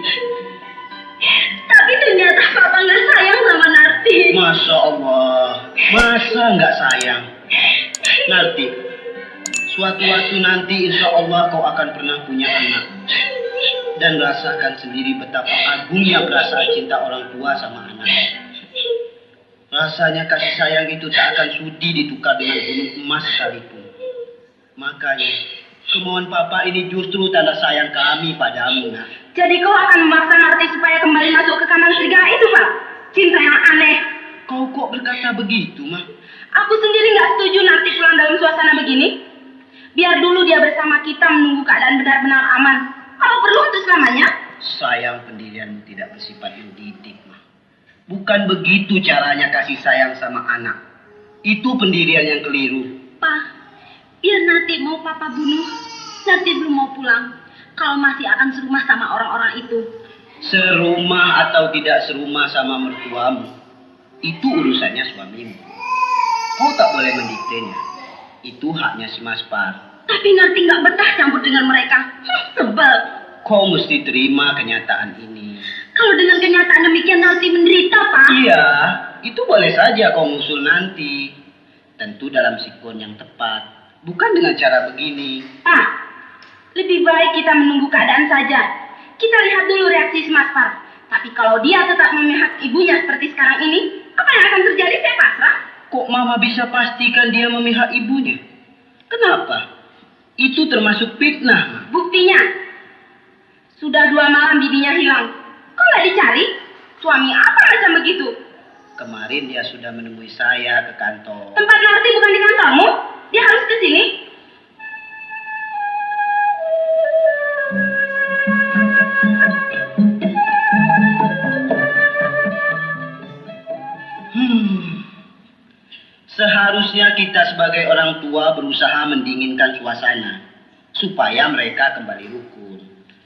Tapi ternyata Papa nggak sayang sama Nartik. Masya Allah, masa nggak sayang? Nartik, suatu waktu nanti insya Allah kau akan pernah punya anak. Dan rasakan sendiri betapa agungnya perasaan cinta orang tua sama anak. Rasanya kasih sayang itu tak akan sudi ditukar dengan gunung emas sekalipun. Makanya, kemauan Papa ini justru tanda sayang kami padamu, nak. Jadi kau akan memaksa Nartik supaya kembali masuk ke kandang serigala itu, Pak? Cinta yang aneh. Kau kok berkata begitu, Mah? Aku sendiri nggak setuju Nartik pulang dalam suasana begini. Biar dulu dia bersama kita menunggu keadaan benar-benar aman. Kalau perlu untuk selamanya. Sayang pendirianmu tidak bersifat mendidik, Mah. Bukan begitu caranya kasih sayang sama anak. Itu pendirian yang keliru. Pa, biar Nartik mau Papa bunuh, Nartik belum mau pulang. Kalau masih akan serumah sama orang-orang itu. Serumah atau tidak serumah sama mertuamu, itu urusannya suamimu. Kau tak boleh mendiktenya. Itu haknya si Maspar. Tapi Nartik nggak betah campur dengan mereka. Huh, sebel. Kau mesti terima kenyataan ini. Kalau dengan kenyataan demikian Nartik menderita, Pak. Iya, itu boleh saja kau ngusul nanti. Tentu dalam sikon yang tepat. Bukan dengan cara begini. Pak, lebih baik kita menunggu keadaan saja. Kita lihat dulu reaksi si Maspar. Tapi kalau dia tetap memihak ibunya seperti sekarang ini, apa yang akan terjadi saya pasrah. Kok Mama bisa pastikan dia memihak ibunya? Kenapa? Itu termasuk fitnah. Buktinya, sudah dua malam bibinya hilang. Kok nggak dicari? Suami apa macam begitu? Kemarin dia sudah menemui saya ke kantor. Tempat Nartik bukan di kantormu? Dia harus ke sini. Hmm. Seharusnya kita sebagai orang tua berusaha mendinginkan suasana, supaya mereka kembali rukun.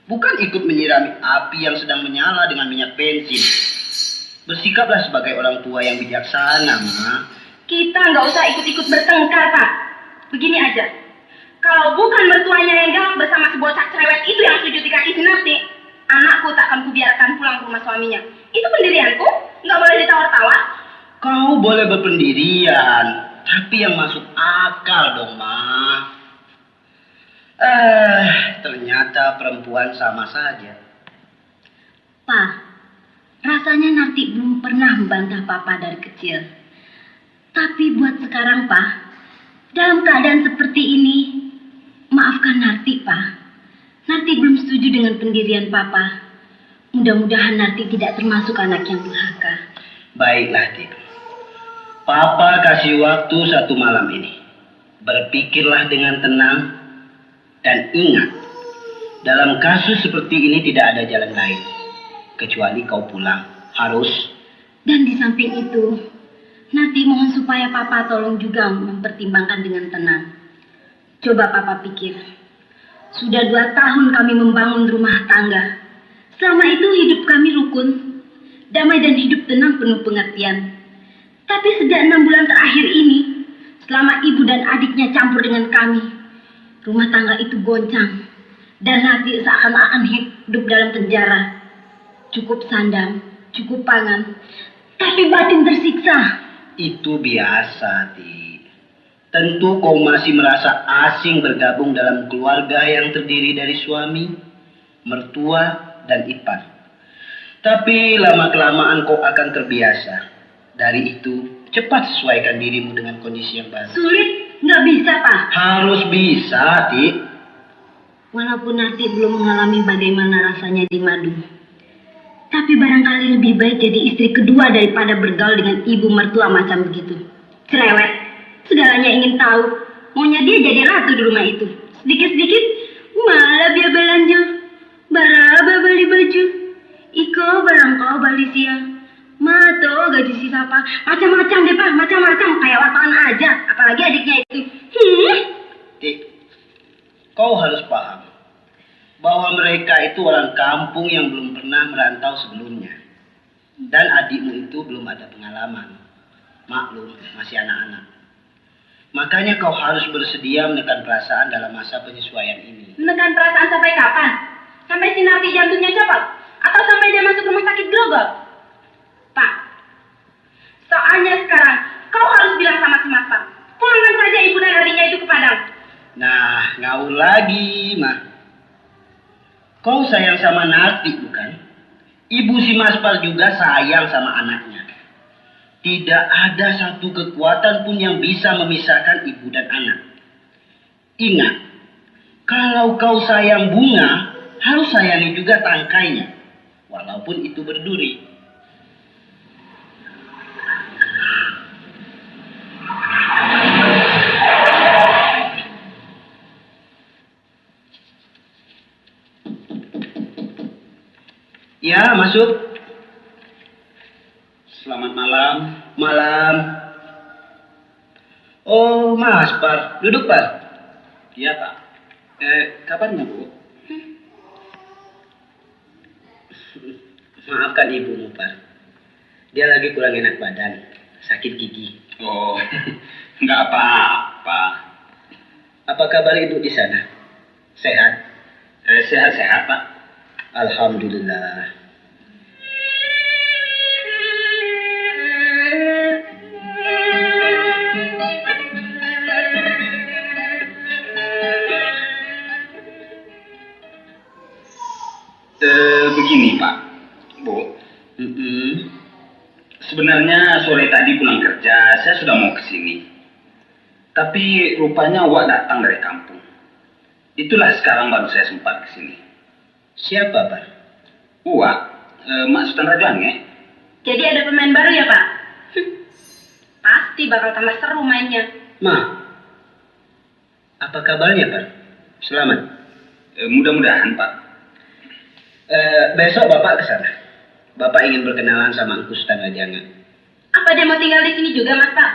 Bukan ikut menyirami api yang sedang menyala dengan minyak bensin. Bersikaplah sebagai orang tua yang bijaksana, Ma. Kita nggak usah ikut-ikut bertengkar, Pak. Begini aja. Kalau bukan mertuanya yang galak bersama si bocah cerewet itu yang sujud di kaki si Nartik, anakku tak akan kubiarkan pulang ke rumah suaminya. Itu pendirianku, nggak boleh ditawar-tawar. Kau boleh berpendirian, tapi yang masuk akal dong, Ma. Eh, ternyata perempuan sama saja. Pa, rasanya Nartik belum pernah membantah Papa dari kecil. Tapi buat sekarang, Pa, dalam keadaan seperti ini, maafkan Nartik, Pa. Nartik belum setuju dengan pendirian Papa. Mudah-mudahan Nartik tidak termasuk anak yang durhaka. Baiklah, Tik. Papa kasih waktu satu malam ini. Berpikirlah dengan tenang, dan ingat, dalam kasus seperti ini tidak ada jalan lain, kecuali kau pulang. Harus. Dan di samping itu, Nartik mohon supaya Papa tolong juga mempertimbangkan dengan tenang. Coba Papa pikir, sudah dua tahun kami membangun rumah tangga. Selama itu hidup kami rukun, damai dan hidup tenang penuh pengertian. Tapi sejak enam bulan terakhir ini, selama ibu dan adiknya campur dengan kami, rumah tangga itu goncang. Dan hati seakan-akan hidup dalam penjara. Cukup sandang, cukup pangan, tapi batin tersiksa. Itu biasa, Ti. Tentu kau masih merasa asing bergabung dalam keluarga yang terdiri dari suami, mertua, dan ipar. Tapi lama-kelamaan kau akan terbiasa. Dari itu, cepat sesuaikan dirimu dengan kondisi yang baru. Sulit, nggak bisa, Pak. Harus bisa, Ti. Walaupun Narti belum mengalami bagaimana rasanya di Madung, tapi barangkali lebih baik jadi istri kedua daripada bergaul dengan ibu mertua macam begitu. Cerewet. Segalanya ingin tahu. Maunya dia jadi ratu di rumah itu. Sedikit-sedikit, malah dia belanja. Baraba bali baju. Iko barang kau bali sia. Mato gaji si sapa. Macam-macam deh, Pak. Macam-macam. Kayak wartawan aja. Apalagi adiknya itu. Hmm. Ti, kau harus paham bahwa mereka itu orang kampung yang belum pernah merantau sebelumnya. Dan adikmu itu belum ada pengalaman. Maklum, masih anak-anak. Makanya kau harus bersedia menekan perasaan dalam masa penyesuaian ini. Menekan perasaan sampai kapan? Sampai si Narti jantungnya copot? Atau sampai dia masuk rumah sakit grogol? Pak, soalnya sekarang kau harus bilang sama si Maspar. Pulangkan saja ibu dan adiknya itu ke Padang. Nah, ngawur lagi, Mah. Kau sayang sama Narti, bukan? Ibu si Maspar juga sayang sama anaknya. Tidak ada satu kekuatan pun yang bisa memisahkan ibu dan anak. Ingat, kalau kau sayang bunga, harus sayangi juga tangkainya, walaupun itu berduri. Ya, masuk. Selamat malam. Malam. Oh, Maspar. Duduk, Par. Iya, Pak. Eh, kabarnya, Bu? Maafkan ibumu, Par. Dia lagi kurang enak badan, sakit gigi. Oh, nggak apa-apa. Apa kabar ibu di sana? Sehat? Eh, sehat-sehat, Pak. Alhamdulillah. Eh, begini, Pak. Bu. Mm-mm. Sebenarnya sore tadi pulang kerja, saya sudah mau ke sini. Tapi rupanya awak datang dari kampung. Itulah sekarang baru saya sempat ke sini. Siapa, Pak? Uwak, eh, Mak Sutan Rajo Angek. Jadi ada pemain baru ya, Pak? Pasti bakal tambah seru mainnya. Ma, apa kabarnya, Pak? Selamat? Eh, mudah-mudahan, Pak. Eh, besok Bapak ke sana. Bapak ingin berkenalan sama Angku Sutan Rajo Angek. Apa dia mau tinggal di sini juga, Mas, Pak?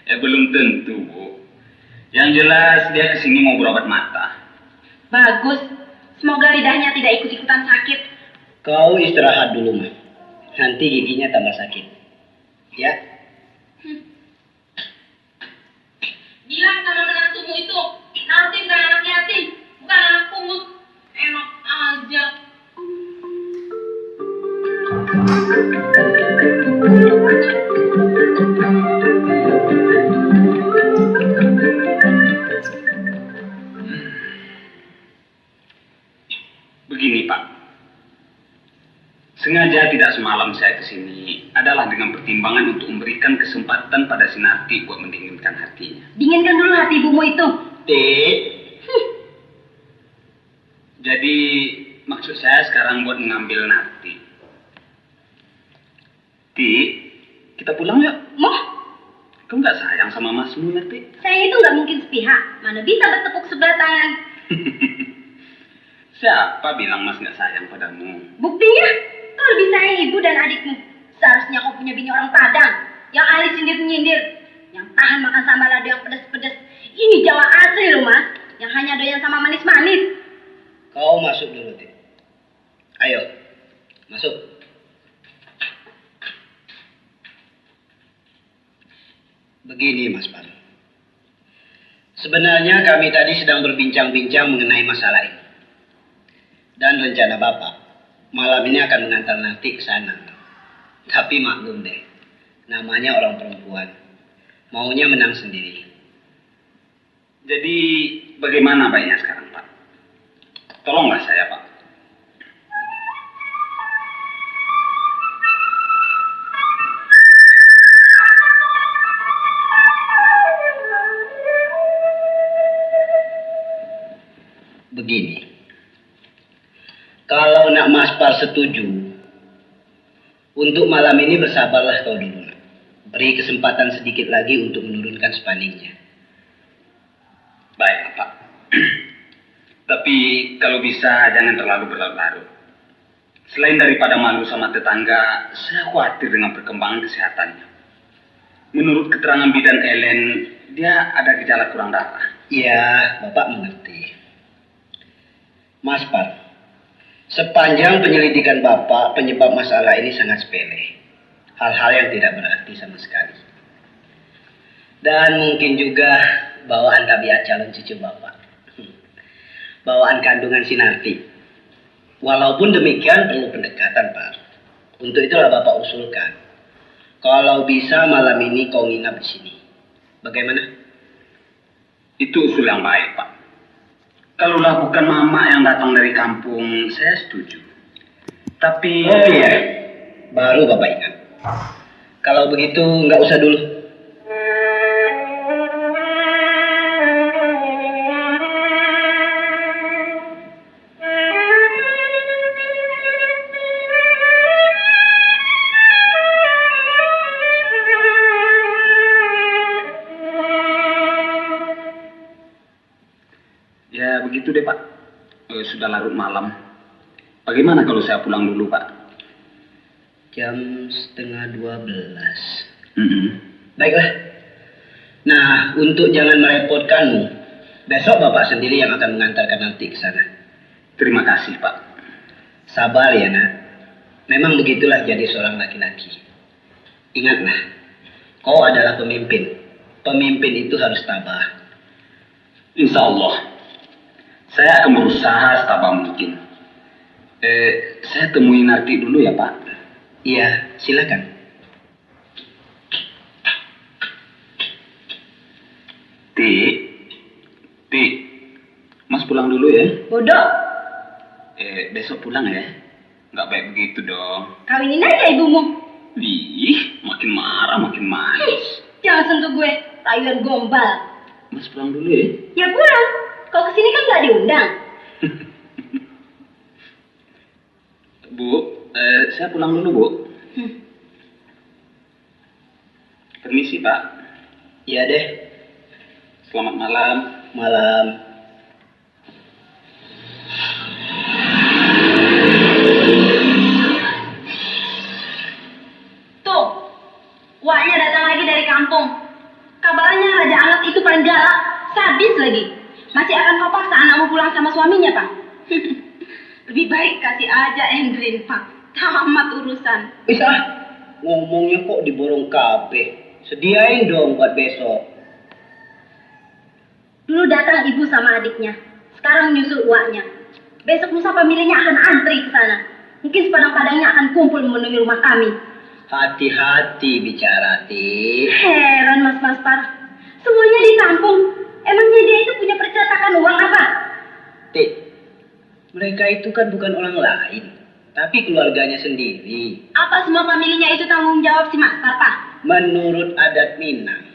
Eh, belum tentu, Bu. Yang jelas, dia ke sini mau berobat mata. Bagus. Semoga lidahnya tidak ikut-ikutan sakit. Kau istirahat dulu, Ma. Nanti giginya tambah sakit. Ya. Hmm. Bilang sama menantumu itu, Narti bukan anak yatim, bukan anak pungut. Enak aja. Begini, Pak. Sengaja tidak semalam saya ke sini adalah dengan pertimbangan untuk memberikan kesempatan pada si Narti buat mendinginkan hatinya. Dinginkan dulu hati ibumu itu. Ti. Huh. Jadi, maksud saya sekarang buat mengambil Narti. Ti, kita pulang yuk. Moh? Kau nggak sayang sama masmu, Ti? Sayang itu nggak mungkin sepihak. Mana bisa bertepuk sebelah tangan? Siapa bilang Mas nggak sayang padamu? Buktinya, kau lebih sayang ibu dan adikmu. Seharusnya kau punya bini orang Padang, yang ahli sindir-nyindir, yang tahan makan sambal lado yang pedas-pedas. Ini Jawa asli loh, Mas, yang hanya doyan sama manis-manis. Kau masuk dulu, Ti. Ayo, masuk. Begini, Mas Pal. Sebenarnya kami tadi sedang berbincang-bincang mengenai masalah ini. Dan rencana Bapak, malam ini akan mengantar Narti ke sana. Tapi maklum deh, namanya orang perempuan. Maunya menang sendiri. Jadi, bagaimana baiknya sekarang, Pak? Tolonglah saya, Pak. Begini, kalau nak Maspar setuju, untuk malam ini bersabarlah kau dulu, nak. Beri kesempatan sedikit lagi untuk menurunkan spandingnya. Baik, Pak. Tapi kalau bisa jangan terlalu berlarut-larut. Selain daripada malu sama tetangga, saya khawatir dengan perkembangan kesehatannya. Menurut keterangan bidan Ellen, dia ada gejala kurang darah. Iya, Bapak mengerti. Maspar, sepanjang penyelidikan Bapak, penyebab masalah ini sangat sepele. Hal-hal yang tidak berarti sama sekali. Dan mungkin juga bawaan tabiat calon cucu Bapak. Bawaan kandungan si Narti. Walaupun demikian, perlu pendekatan, Pak. Untuk itulah Bapak usulkan, kalau bisa malam ini kau nginap di sini. Bagaimana? Itu usul yang baik, Pak. Kalaulah bukan mamak yang datang dari kampung, saya setuju. Tapi Oh iya, baru Bapak ingat. Kalau begitu, nggak usah dulu. Ya, begitu deh, Pak. Eh, sudah larut malam. Bagaimana kalau saya pulang dulu, Pak? Jam setengah dua belas. Mm-mm. Baiklah. Nah, untuk jangan merepotkanmu, besok Bapak sendiri yang akan mengantarkan Narti ke sana. Terima kasih, Pak. Sabar ya, Nak. Memang begitulah jadi seorang laki-laki. Ingatlah, kau adalah pemimpin. Pemimpin itu harus tabah. Insya Allah, saya akan berusaha setabah mungkin. Eh, saya temui Narti dulu ya, Pak. Iya, silakan. Ti, Ti, Mas pulang dulu ya. Bodoh. Eh, besok pulang ya. Nggak baik begitu dong. Kawinin aja ibumu. Ih, makin marah, makin manis. Jangan sentuh gue, rayuan gombal. Mas pulang dulu ya. Ya pulang, kau kesini kan nggak diundang. Bu, eh, saya pulang dulu, Bu. Hmm. Permisi, Pak. Iya deh. Selamat malam. Malam. Tuh, uaknya datang lagi dari kampung. Kabarnya Raja Anget itu paling galak, sadis lagi. Masih akan kau paksa anakmu pulang sama suaminya, Pak? Lebih baik kasih aja Endrin, Pak. Tamat urusan. Wis ah, ngomongnya kok diborong kabeh. Sediain dong buat besok. Dulu datang ibu sama adiknya, sekarang nyusul uaknya. Besok lusa pamilinnya akan antri ke sana. Mungkin sepadang-padangnya akan kumpul memenuhi rumah kami. Hati-hati bicara, Ti. Heran, Mas Maspar. Semuanya ditampung. Emangnya dia itu punya percetakan uang apa? Ti, mereka itu kan bukan orang lain, tapi keluarganya sendiri. Apa semua familinya itu tanggung jawab si Maspar, Pak? Menurut adat Minang,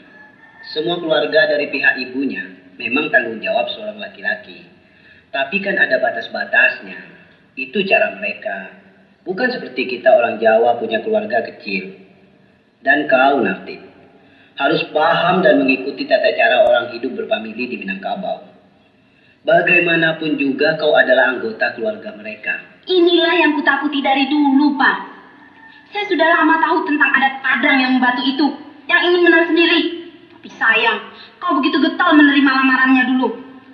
semua keluarga dari pihak ibunya memang tanggung jawab seorang laki-laki. Tapi kan ada batas-batasnya. Itu cara mereka. Bukan seperti kita orang Jawa punya keluarga kecil. Dan kau, Narti, harus paham dan mengikuti tata cara orang hidup berfamili di Minangkabau. Bagaimanapun juga kau adalah anggota keluarga mereka. Inilah yang kutakuti dari dulu, Pak. Saya sudah lama tahu tentang adat Padang yang membatu itu, yang ingin menang sendiri. Tapi sayang, kau begitu getol menerima lamarannya dulu.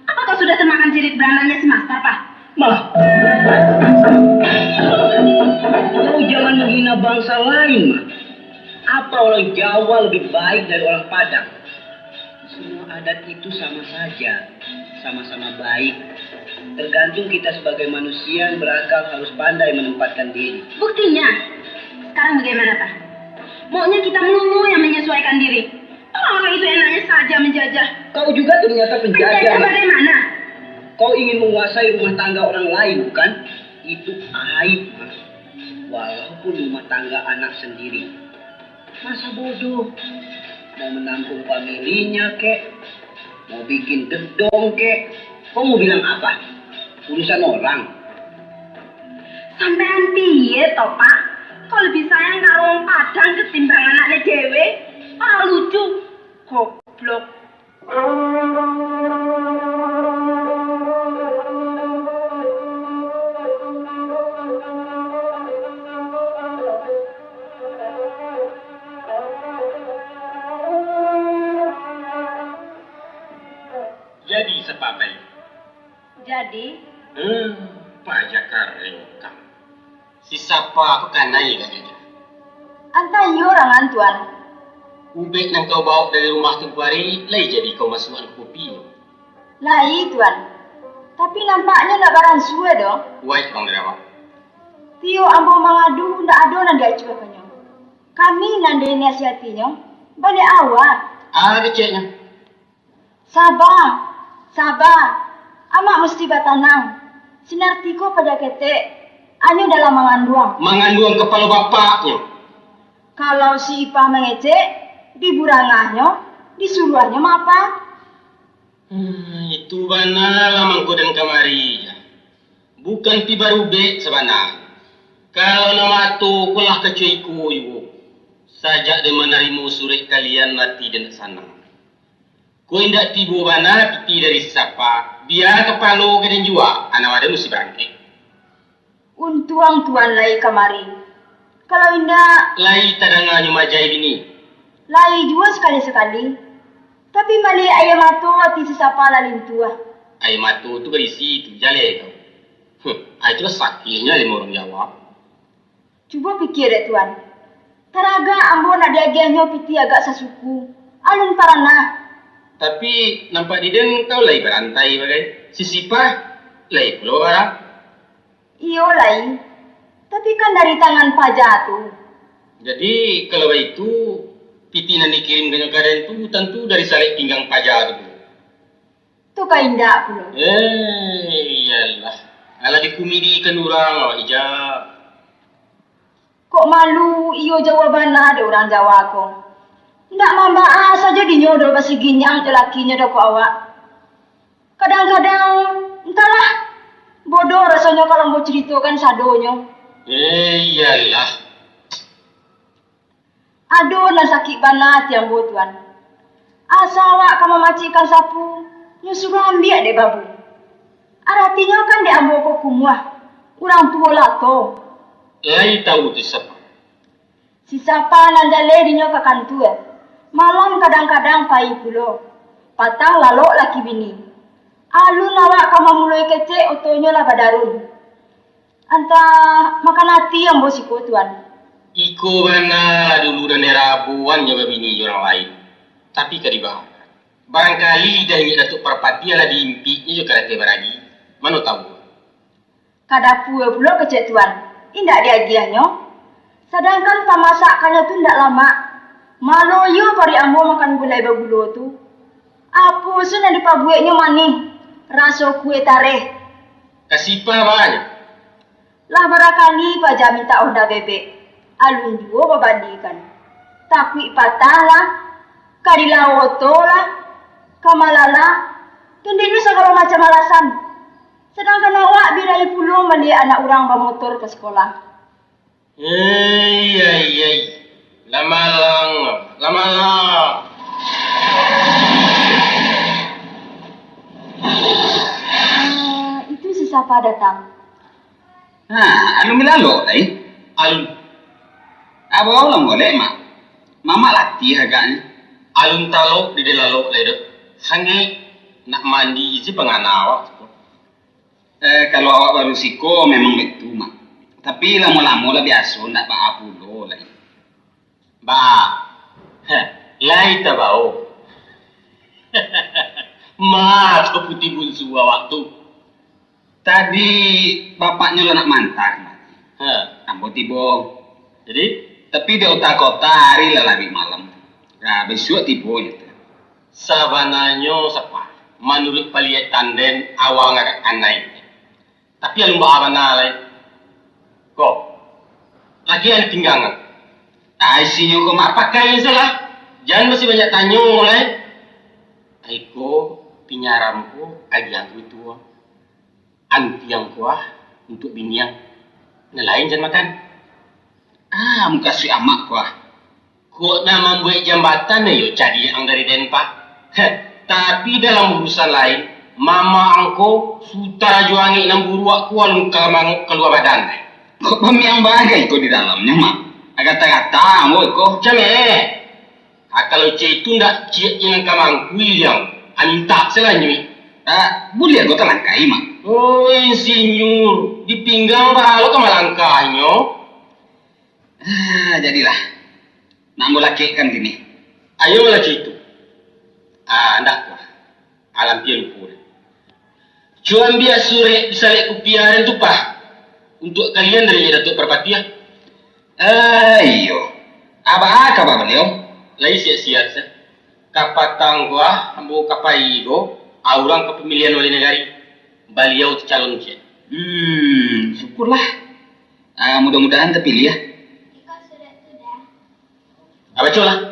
Apa kau sudah termakan cirit berandanya si Maspar, Pak? Mah, kau jangan menghina bangsa lain, Mah. Apa orang Jawa lebih baik dari orang Padang? Semua adat itu sama saja, sama-sama baik. Tergantung kita sebagai manusia yang berakal harus pandai menempatkan diri. Buktinya, sekarang bagaimana, Pak? Maunya kita melulu yang menyesuaikan diri. Orang-orang itu enaknya saja menjajah. Kau juga ternyata penjajah. Penjajah bagaimana? Kau ingin menguasai rumah tangga orang lain, bukan? Itu aib, Mas. Walaupun rumah tangga anak sendiri. Masa bodoh. Mau menampung familinya kek, mau bikin gedong kek. Kau mau bilang apa? Urusan orang. Sampai nanti ya, toh, Pak. Kau lebih sayang karo wong Padang ketimbang anaknya dewe. Orang lucu. Goblok. Jadi, Sapapai? Jadi? Hmm, paja kareng utang. Si Sapa ko kanai ka jajah. Antah iyo rangan, Tuan. Ubek nan kau bawok dari rumah tu kuari, lai jadi kau masuakan kopi? Lai, Tuan. Tapi nampaknyo ndak baransua doh. Waik, Bang Derawa. Tiok ambo mangadu, ndak ado nan diacuahkannyo. Kami nan dinasihatinyo, baliak awak. Ah, keceknyo. Saba, saba, amak musti batanang. Si Narti ko paja ketek, anyo dalam manganduang. Manganduang kapalo bapaknyo. Kalau si Ipah mangecek, diburangahnyo, disuruahnyo maapa? Hmm, itu bana lah mangko den kamari, jan. Bukan pi barubek sabana. Kalau nan mato ko lah kacau iko juo. Sajak den manarimo surek kalian, ati den ndak sanang. Ko indak tibo bana pitih dari si Sapa, bia kapalo ka den juo, anam aden musti barangkek. Untuang Tuan lai kamari. Kalau indak, lai tadanganyo majai bini. Lai juo sakali-sakali. Tapi maliek aia mato ati si Sapa lah lintuah. Aia mato tu barisi tu, jaleh kau. Huh, ai tu lah sakiknyo limo urang Jawa. Cubo pikia dek Tuan. Taragak ambo nak diagiahnyo pitih agak sasuku. Alun paranah. Tapi, nampak di den kau lai barantai bagai. Si Sipah lai pulo bara. Iyo lai. Tapi kan dari tangan paja tu. Jadi, kalau baitu, pitih nan dikirimkannyo ka den tu tantu dari salek pinggang paja tu pulo. Tu ka indak pulo. Eh, iyolah. Alah dikumidikan urang awak ijak. Kok malu iyo Jawa bana dek urang Jawa ko. Ndak mambaa sajo dinyo doh basiginyang jo lakinyo doh kok awak. Kadang-kadang, entahlah, bodoh rasonyo kalau ambo curitokan sadonyo. Eh, iyolah. Ado nan sakik bana ati ambo, Tuan. Asa awak ka mamacikkan sapu, nyo suruah ambiak dek babu. Aratinyo kan dek ambo ko kumuah, urang tuo lato. Lai tahu tu sapa? Si Sapa nan jaleh dinyo ka kantua. Malam kadang-kadang pai pulo. Patang lalok laki bini. Alun awak ka mamuloi kecek, otonyo lah badarun. Antah makan ati ambo siko, Tuan. Iko bana lah dulu nan dirabuan jo babini jo urang lain. Tapi ka dibahas. Barangkali lidah inyiak Datuak Parpatiah lah diimpiknyo jo karateh baragi. Mano tahu. Ka dapua pulo kecek Tuan. Indak diagiahnyo. Sadangkan pamasakkannyo tu indak lamak. Malo iyo paruik ambo makan gulai bagulo tu. Apo se nan dipabueknyo manih. Raso kue tareh. Ka Sipah banyak. Lah barakali paja mintak onda bebek, alun juo babalikan. Takuik patah lah, ka dilawok oto lah, ka malala, tundinyo sagalo macam alasan. Sadangkan awak birahi pulo maliek anak urang bamotor ka sikolah. Ei, ei, ei. Lah malang, lah malang. Ah, itu si Sapa datang. Ha, alun milalok lai? Alun. Abau lah molek, Mak. Mamak latiah agaknyo. Alun talok di dilalok lai doh. Sangaik nak mandi je pangana awak tu. Eh, kalau awak baru siko memang baitu, Mak. Tapi lamo-lamo lah biaso, ndak baa pulo lai. Ba, heh, lai tabao. Ma, tu puti bunsu awak tu. Tadi bapaknyo lah nak maanta kamari. Ha. Ambo tibo. Jadi? Tapi di kota-kota ari lah labiah malam. Nah, bisuak tibo je tu. Sabananyo, Sapa, manuruik paliatan den, awang agak anai. Tapi alun baa bana lai. Ko, laki an pinggang. Ah, isinyo ko mak pakai salah. Jan masih banyak tanyo lai. Aiko pinyaram ko agiah tu tuo. Antiang ko ah, untuak biniang. Nan lain jan makan. Ah, mukasuik amak ko ah. Kok nak mambuek jambatan, yo cadiak ang dari den, Pak. Heh, tapi dalam urusan lain, mama ang ko suta jo angek nan buruak ko alun ka mang-, kalua badan. Kok bamiang bagai ko di dalamnyo, Mak? Agak gata-gata ambo ko. Cam eh. Ah, kalau cek itu ndak ciek je nan ka mangkui liang. Amintak salanjuik. Ah, buliah ko talangkahi, Mak. Oh, insinyur, di pinggang baa lo ka malangkahnyo? Ah, jadilah. Nak ambo lakekkan kini. Ayolah cek itu. Ah, ndak lah. Alam pia lupo deh. Cubo ambiak surek di salek kupiah den tu, Pak. Untuak kalian dari Datuak Parpatiah. Eh, iyo. Abah kaba baliau? Lai sihat-sihat sa. Kapatang ko ah, ambo ka pai ko, urang ka pamilihan wali nagari. Baliau tacalon ciek. Hmm, syukurlah. Ah, mudah-mudahan tapiliah. Ah, bacolah.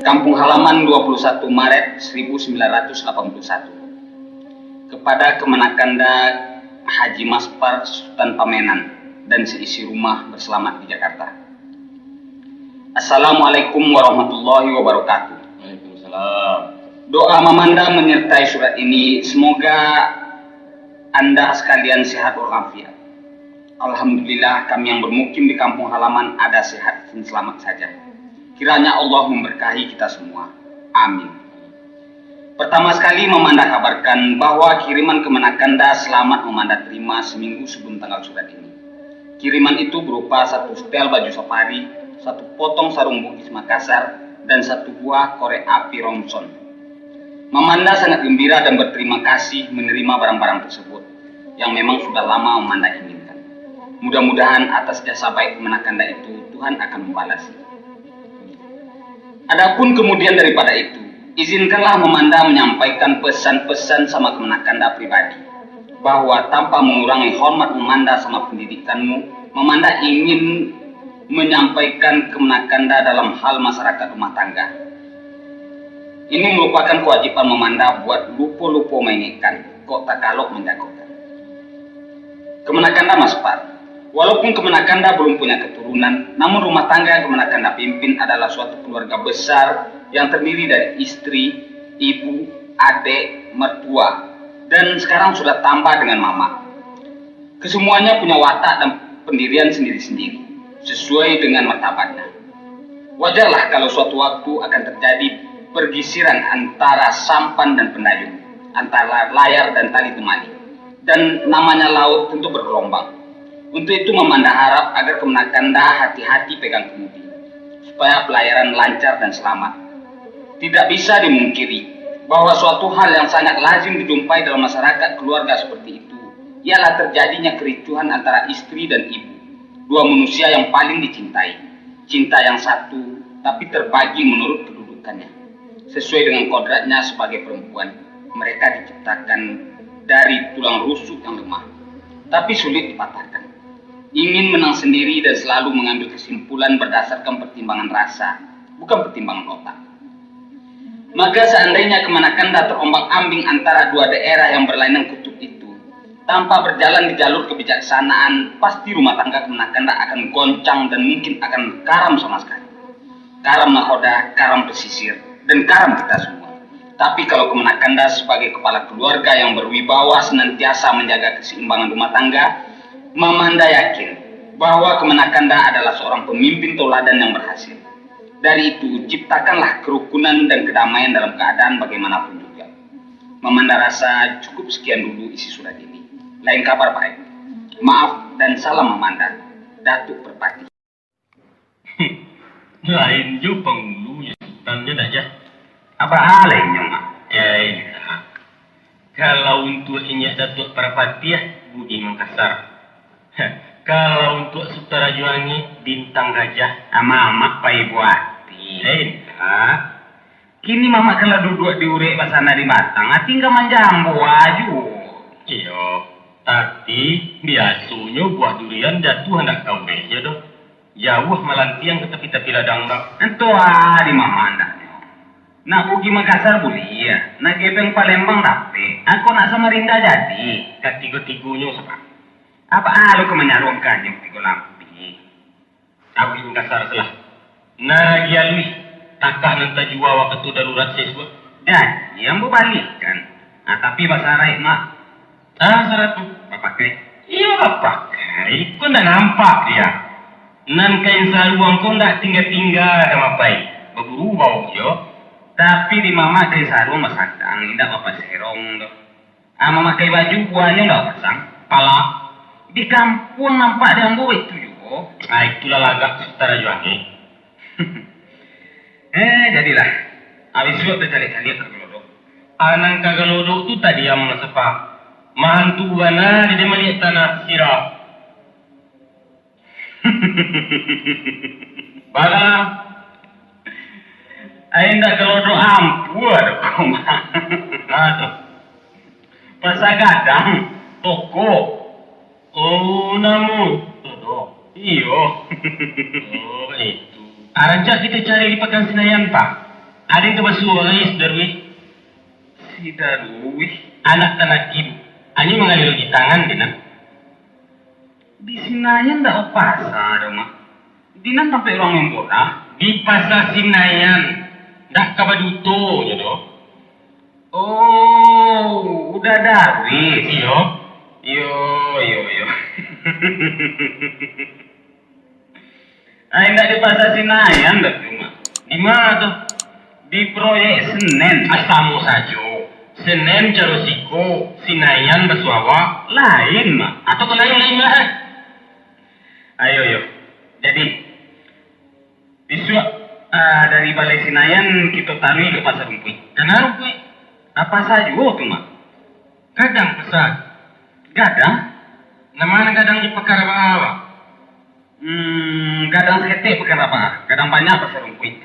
Kampung Halaman, dua puluh satu Maret seribu sembilan ratus delapan puluh satu. Kepada Kemenakanda Haji Maspar Sutan Pamenan dan seisi rumah berselamat di Jakarta. Assalamualaikum warahmatullahi wabarakatuh. Waalaikumsalam. Doa mamanda menyertai surat ini, semoga anda sekalian sehat walafiat. Alhamdulillah, kami yang bermukim di kampung halaman ada sehat dan selamat saja. Kiranya Allah memberkahi kita semua. Amin. Pertama sekali, mamanda kabarkan bahwa kiriman Kemenakanda selamat mamanda terima seminggu sebelum tanggal surat ini. Kiriman itu berupa satu setel baju safari, satu potong sarung Bugis Makassar, dan satu buah korek api Ronson. Mamanda sangat gembira dan berterima kasih menerima barang-barang tersebut, yang memang sudah lama Mamanda inginkan. Mudah-mudahan atas jasa baik Kemenakanda itu, Tuhan akan membalasi. Adapun kemudian daripada itu, izinkanlah Mamanda menyampaikan pesan-pesan sama Kemenakanda pribadi, bahwa tanpa mengurangi hormat Mamanda sama pendidikanmu, Mamanda ingin menyampaikan Kemenakanda dalam hal masyarakat rumah tangga. Ini merupakan kewajiban Mamanda buat lupo-lupo maingekkan, kok takalok manjagokan. Kemenakanda Maspar. Walaupun Kemenakanda belum punya keturunan, namun rumah tangga yang Kemenakanda pimpin adalah suatu keluarga besar yang terdiri dari istri, ibu, adek, mertua, dan sekarang sudah tambah dengan mamak. Kesemuanya punya watak dan pendirian sendiri-sendiri, sesuai dengan martabatnya. Wajarlah kalau suatu waktu akan terjadi pergisiran antara sampan dan pendayung, antara layar dan tali temali. Dan namanya laut tentu bergelombang. Untuk itu, Mamanda harap agar Kemenakanda hati-hati pegang kemudi, supaya pelayaran lancar dan selamat. Tidak bisa dimungkiri bahwa suatu hal yang sangat lazim dijumpai dalam masyarakat keluarga seperti itu ialah terjadinya kericuhan antara istri dan ibu, dua manusia yang paling dicintai. Cinta yang satu, tapi terbagi menurut kedudukannya. Sesuai dengan kodratnya sebagai perempuan, mereka diciptakan dari tulang rusuk yang lemah, tapi sulit dipatahkan. Ingin menang sendiri dan selalu mengambil kesimpulan berdasarkan pertimbangan rasa, bukan pertimbangan otak. Maka seandainya Kemenakanda terombang-ambing antara dua daerah yang berlainan kutub itu, tanpa berjalan di jalur kebijaksanaan, pasti rumah tangga Kemenakanda akan goncang dan mungkin akan karam sama sekali. Karam nahoda, karam pesisir, dan karam kita semua. Tapi kalau Kemenakanda sebagai kepala keluarga yang berwibawa senantiasa menjaga keseimbangan rumah tangga, Mamanda yakin bahwa Kemenakanda adalah seorang pemimpin tauladan yang berhasil. Dari itu, ciptakanlah kerukunan dan kedamaian dalam keadaan bagaimanapun juga. Mamanda rasa cukup sekian dulu isi surat ini. Lain kabar, Pak. Maaf dan salam Mamanda. Datuk Perpati. Lain jo pangulunyo, Sutan, nyo dak, Jah? Apo lainnyo, Mak? Eh, indak. Kalau untuak inyiak Datuak Parapatiah, Budi Mangkasar. Kalau untuak Sutan Rajo Angek, Bintang Gajah. Amak-amak pai buati. Eh, indak. Kini Mamak kan lah duduak di urek, basanda di batang, tingga manjambo ajo. Iyo, tapi biasonyo buah durian jatuah ndak ka ureknyo doh. Jauah malantiang ka tapi-tapi ladang, Bang. Ento ah, di Mamak andaknyo. Nak Budi Mangkasar buliah, nak Gepeng Palembang dapek, angkau nak Samarinda jadi. Katigo-tigonyo sabab. Apo ah lo ka manyaruangkannyo tigo lampih? Abih Mangkasar salah. Nan ragi aluih, takah nan tajua wakatu darurat saisuak. Jan, nan babalikan. Ah, tapi basaraik, Mak. Ah, saraik tu. Bapakai. Iyo, bapakai. Ko ndak nampak dia. Nan kain saruang ko ndak tingga-tingga ka mapai. Baburu bawok jo. Tapi di Mamak kain saruang basandang, indak bapaserong doh. Ah, mamakai baju buahnyo lah pasang, pala. Di kampuang nampak di ambo itu juo. Ah, itulah lagak Sutan Rajo Angek. Eh, jadilah. Abih suok tacaliak-caliak ka Galodok. Ah, nan ka Galodok tu tadiam lah sapa. Mahantu bana, dek maliek tanah sirah. Bala. Ai, indak Galodok ampua doh, Mak. Nah, tu. Pasar Gadang, toko. Oh, namo? Dodo. Iyo. Oh, itu. Ah, rancak kito cari di Pakan Sinayan, Pak. Ado nan ka basuo lai, Darwis. Si Darwis. Anak Tanakim. Anyo mangaliro di tangan, Dinan. Di Sinayan ndak bapasa doh, Mak. Di nan tampek urang main bola. Di Pasa Sinayan. Ndak ka baduto nyo doh. Oh, Uda Darwis. Iyo. Iyo, iyo, iyo. Ai, indak di Pasa Sinayan doh tu, Mak. Di ma tu? Di proyek Senen. Ah, samo sajo. Senen caro siko, Sinayan basuo awak. Lain, Mak. Atau ka lain-lain lah. Ayo, yo. Jadi, bisuak, ah, dari Balai Sinayan kito taruih ka Pasa Rumpuik. Kana Rumpuik? Apa sajo tu, Mak? Gadang pasa. Gadang? Nan ma gadang di Pakan Rabah, Mak? Hmm, gadang saketek Pakan Rabah, gadang banyak Pasa Rumpuik.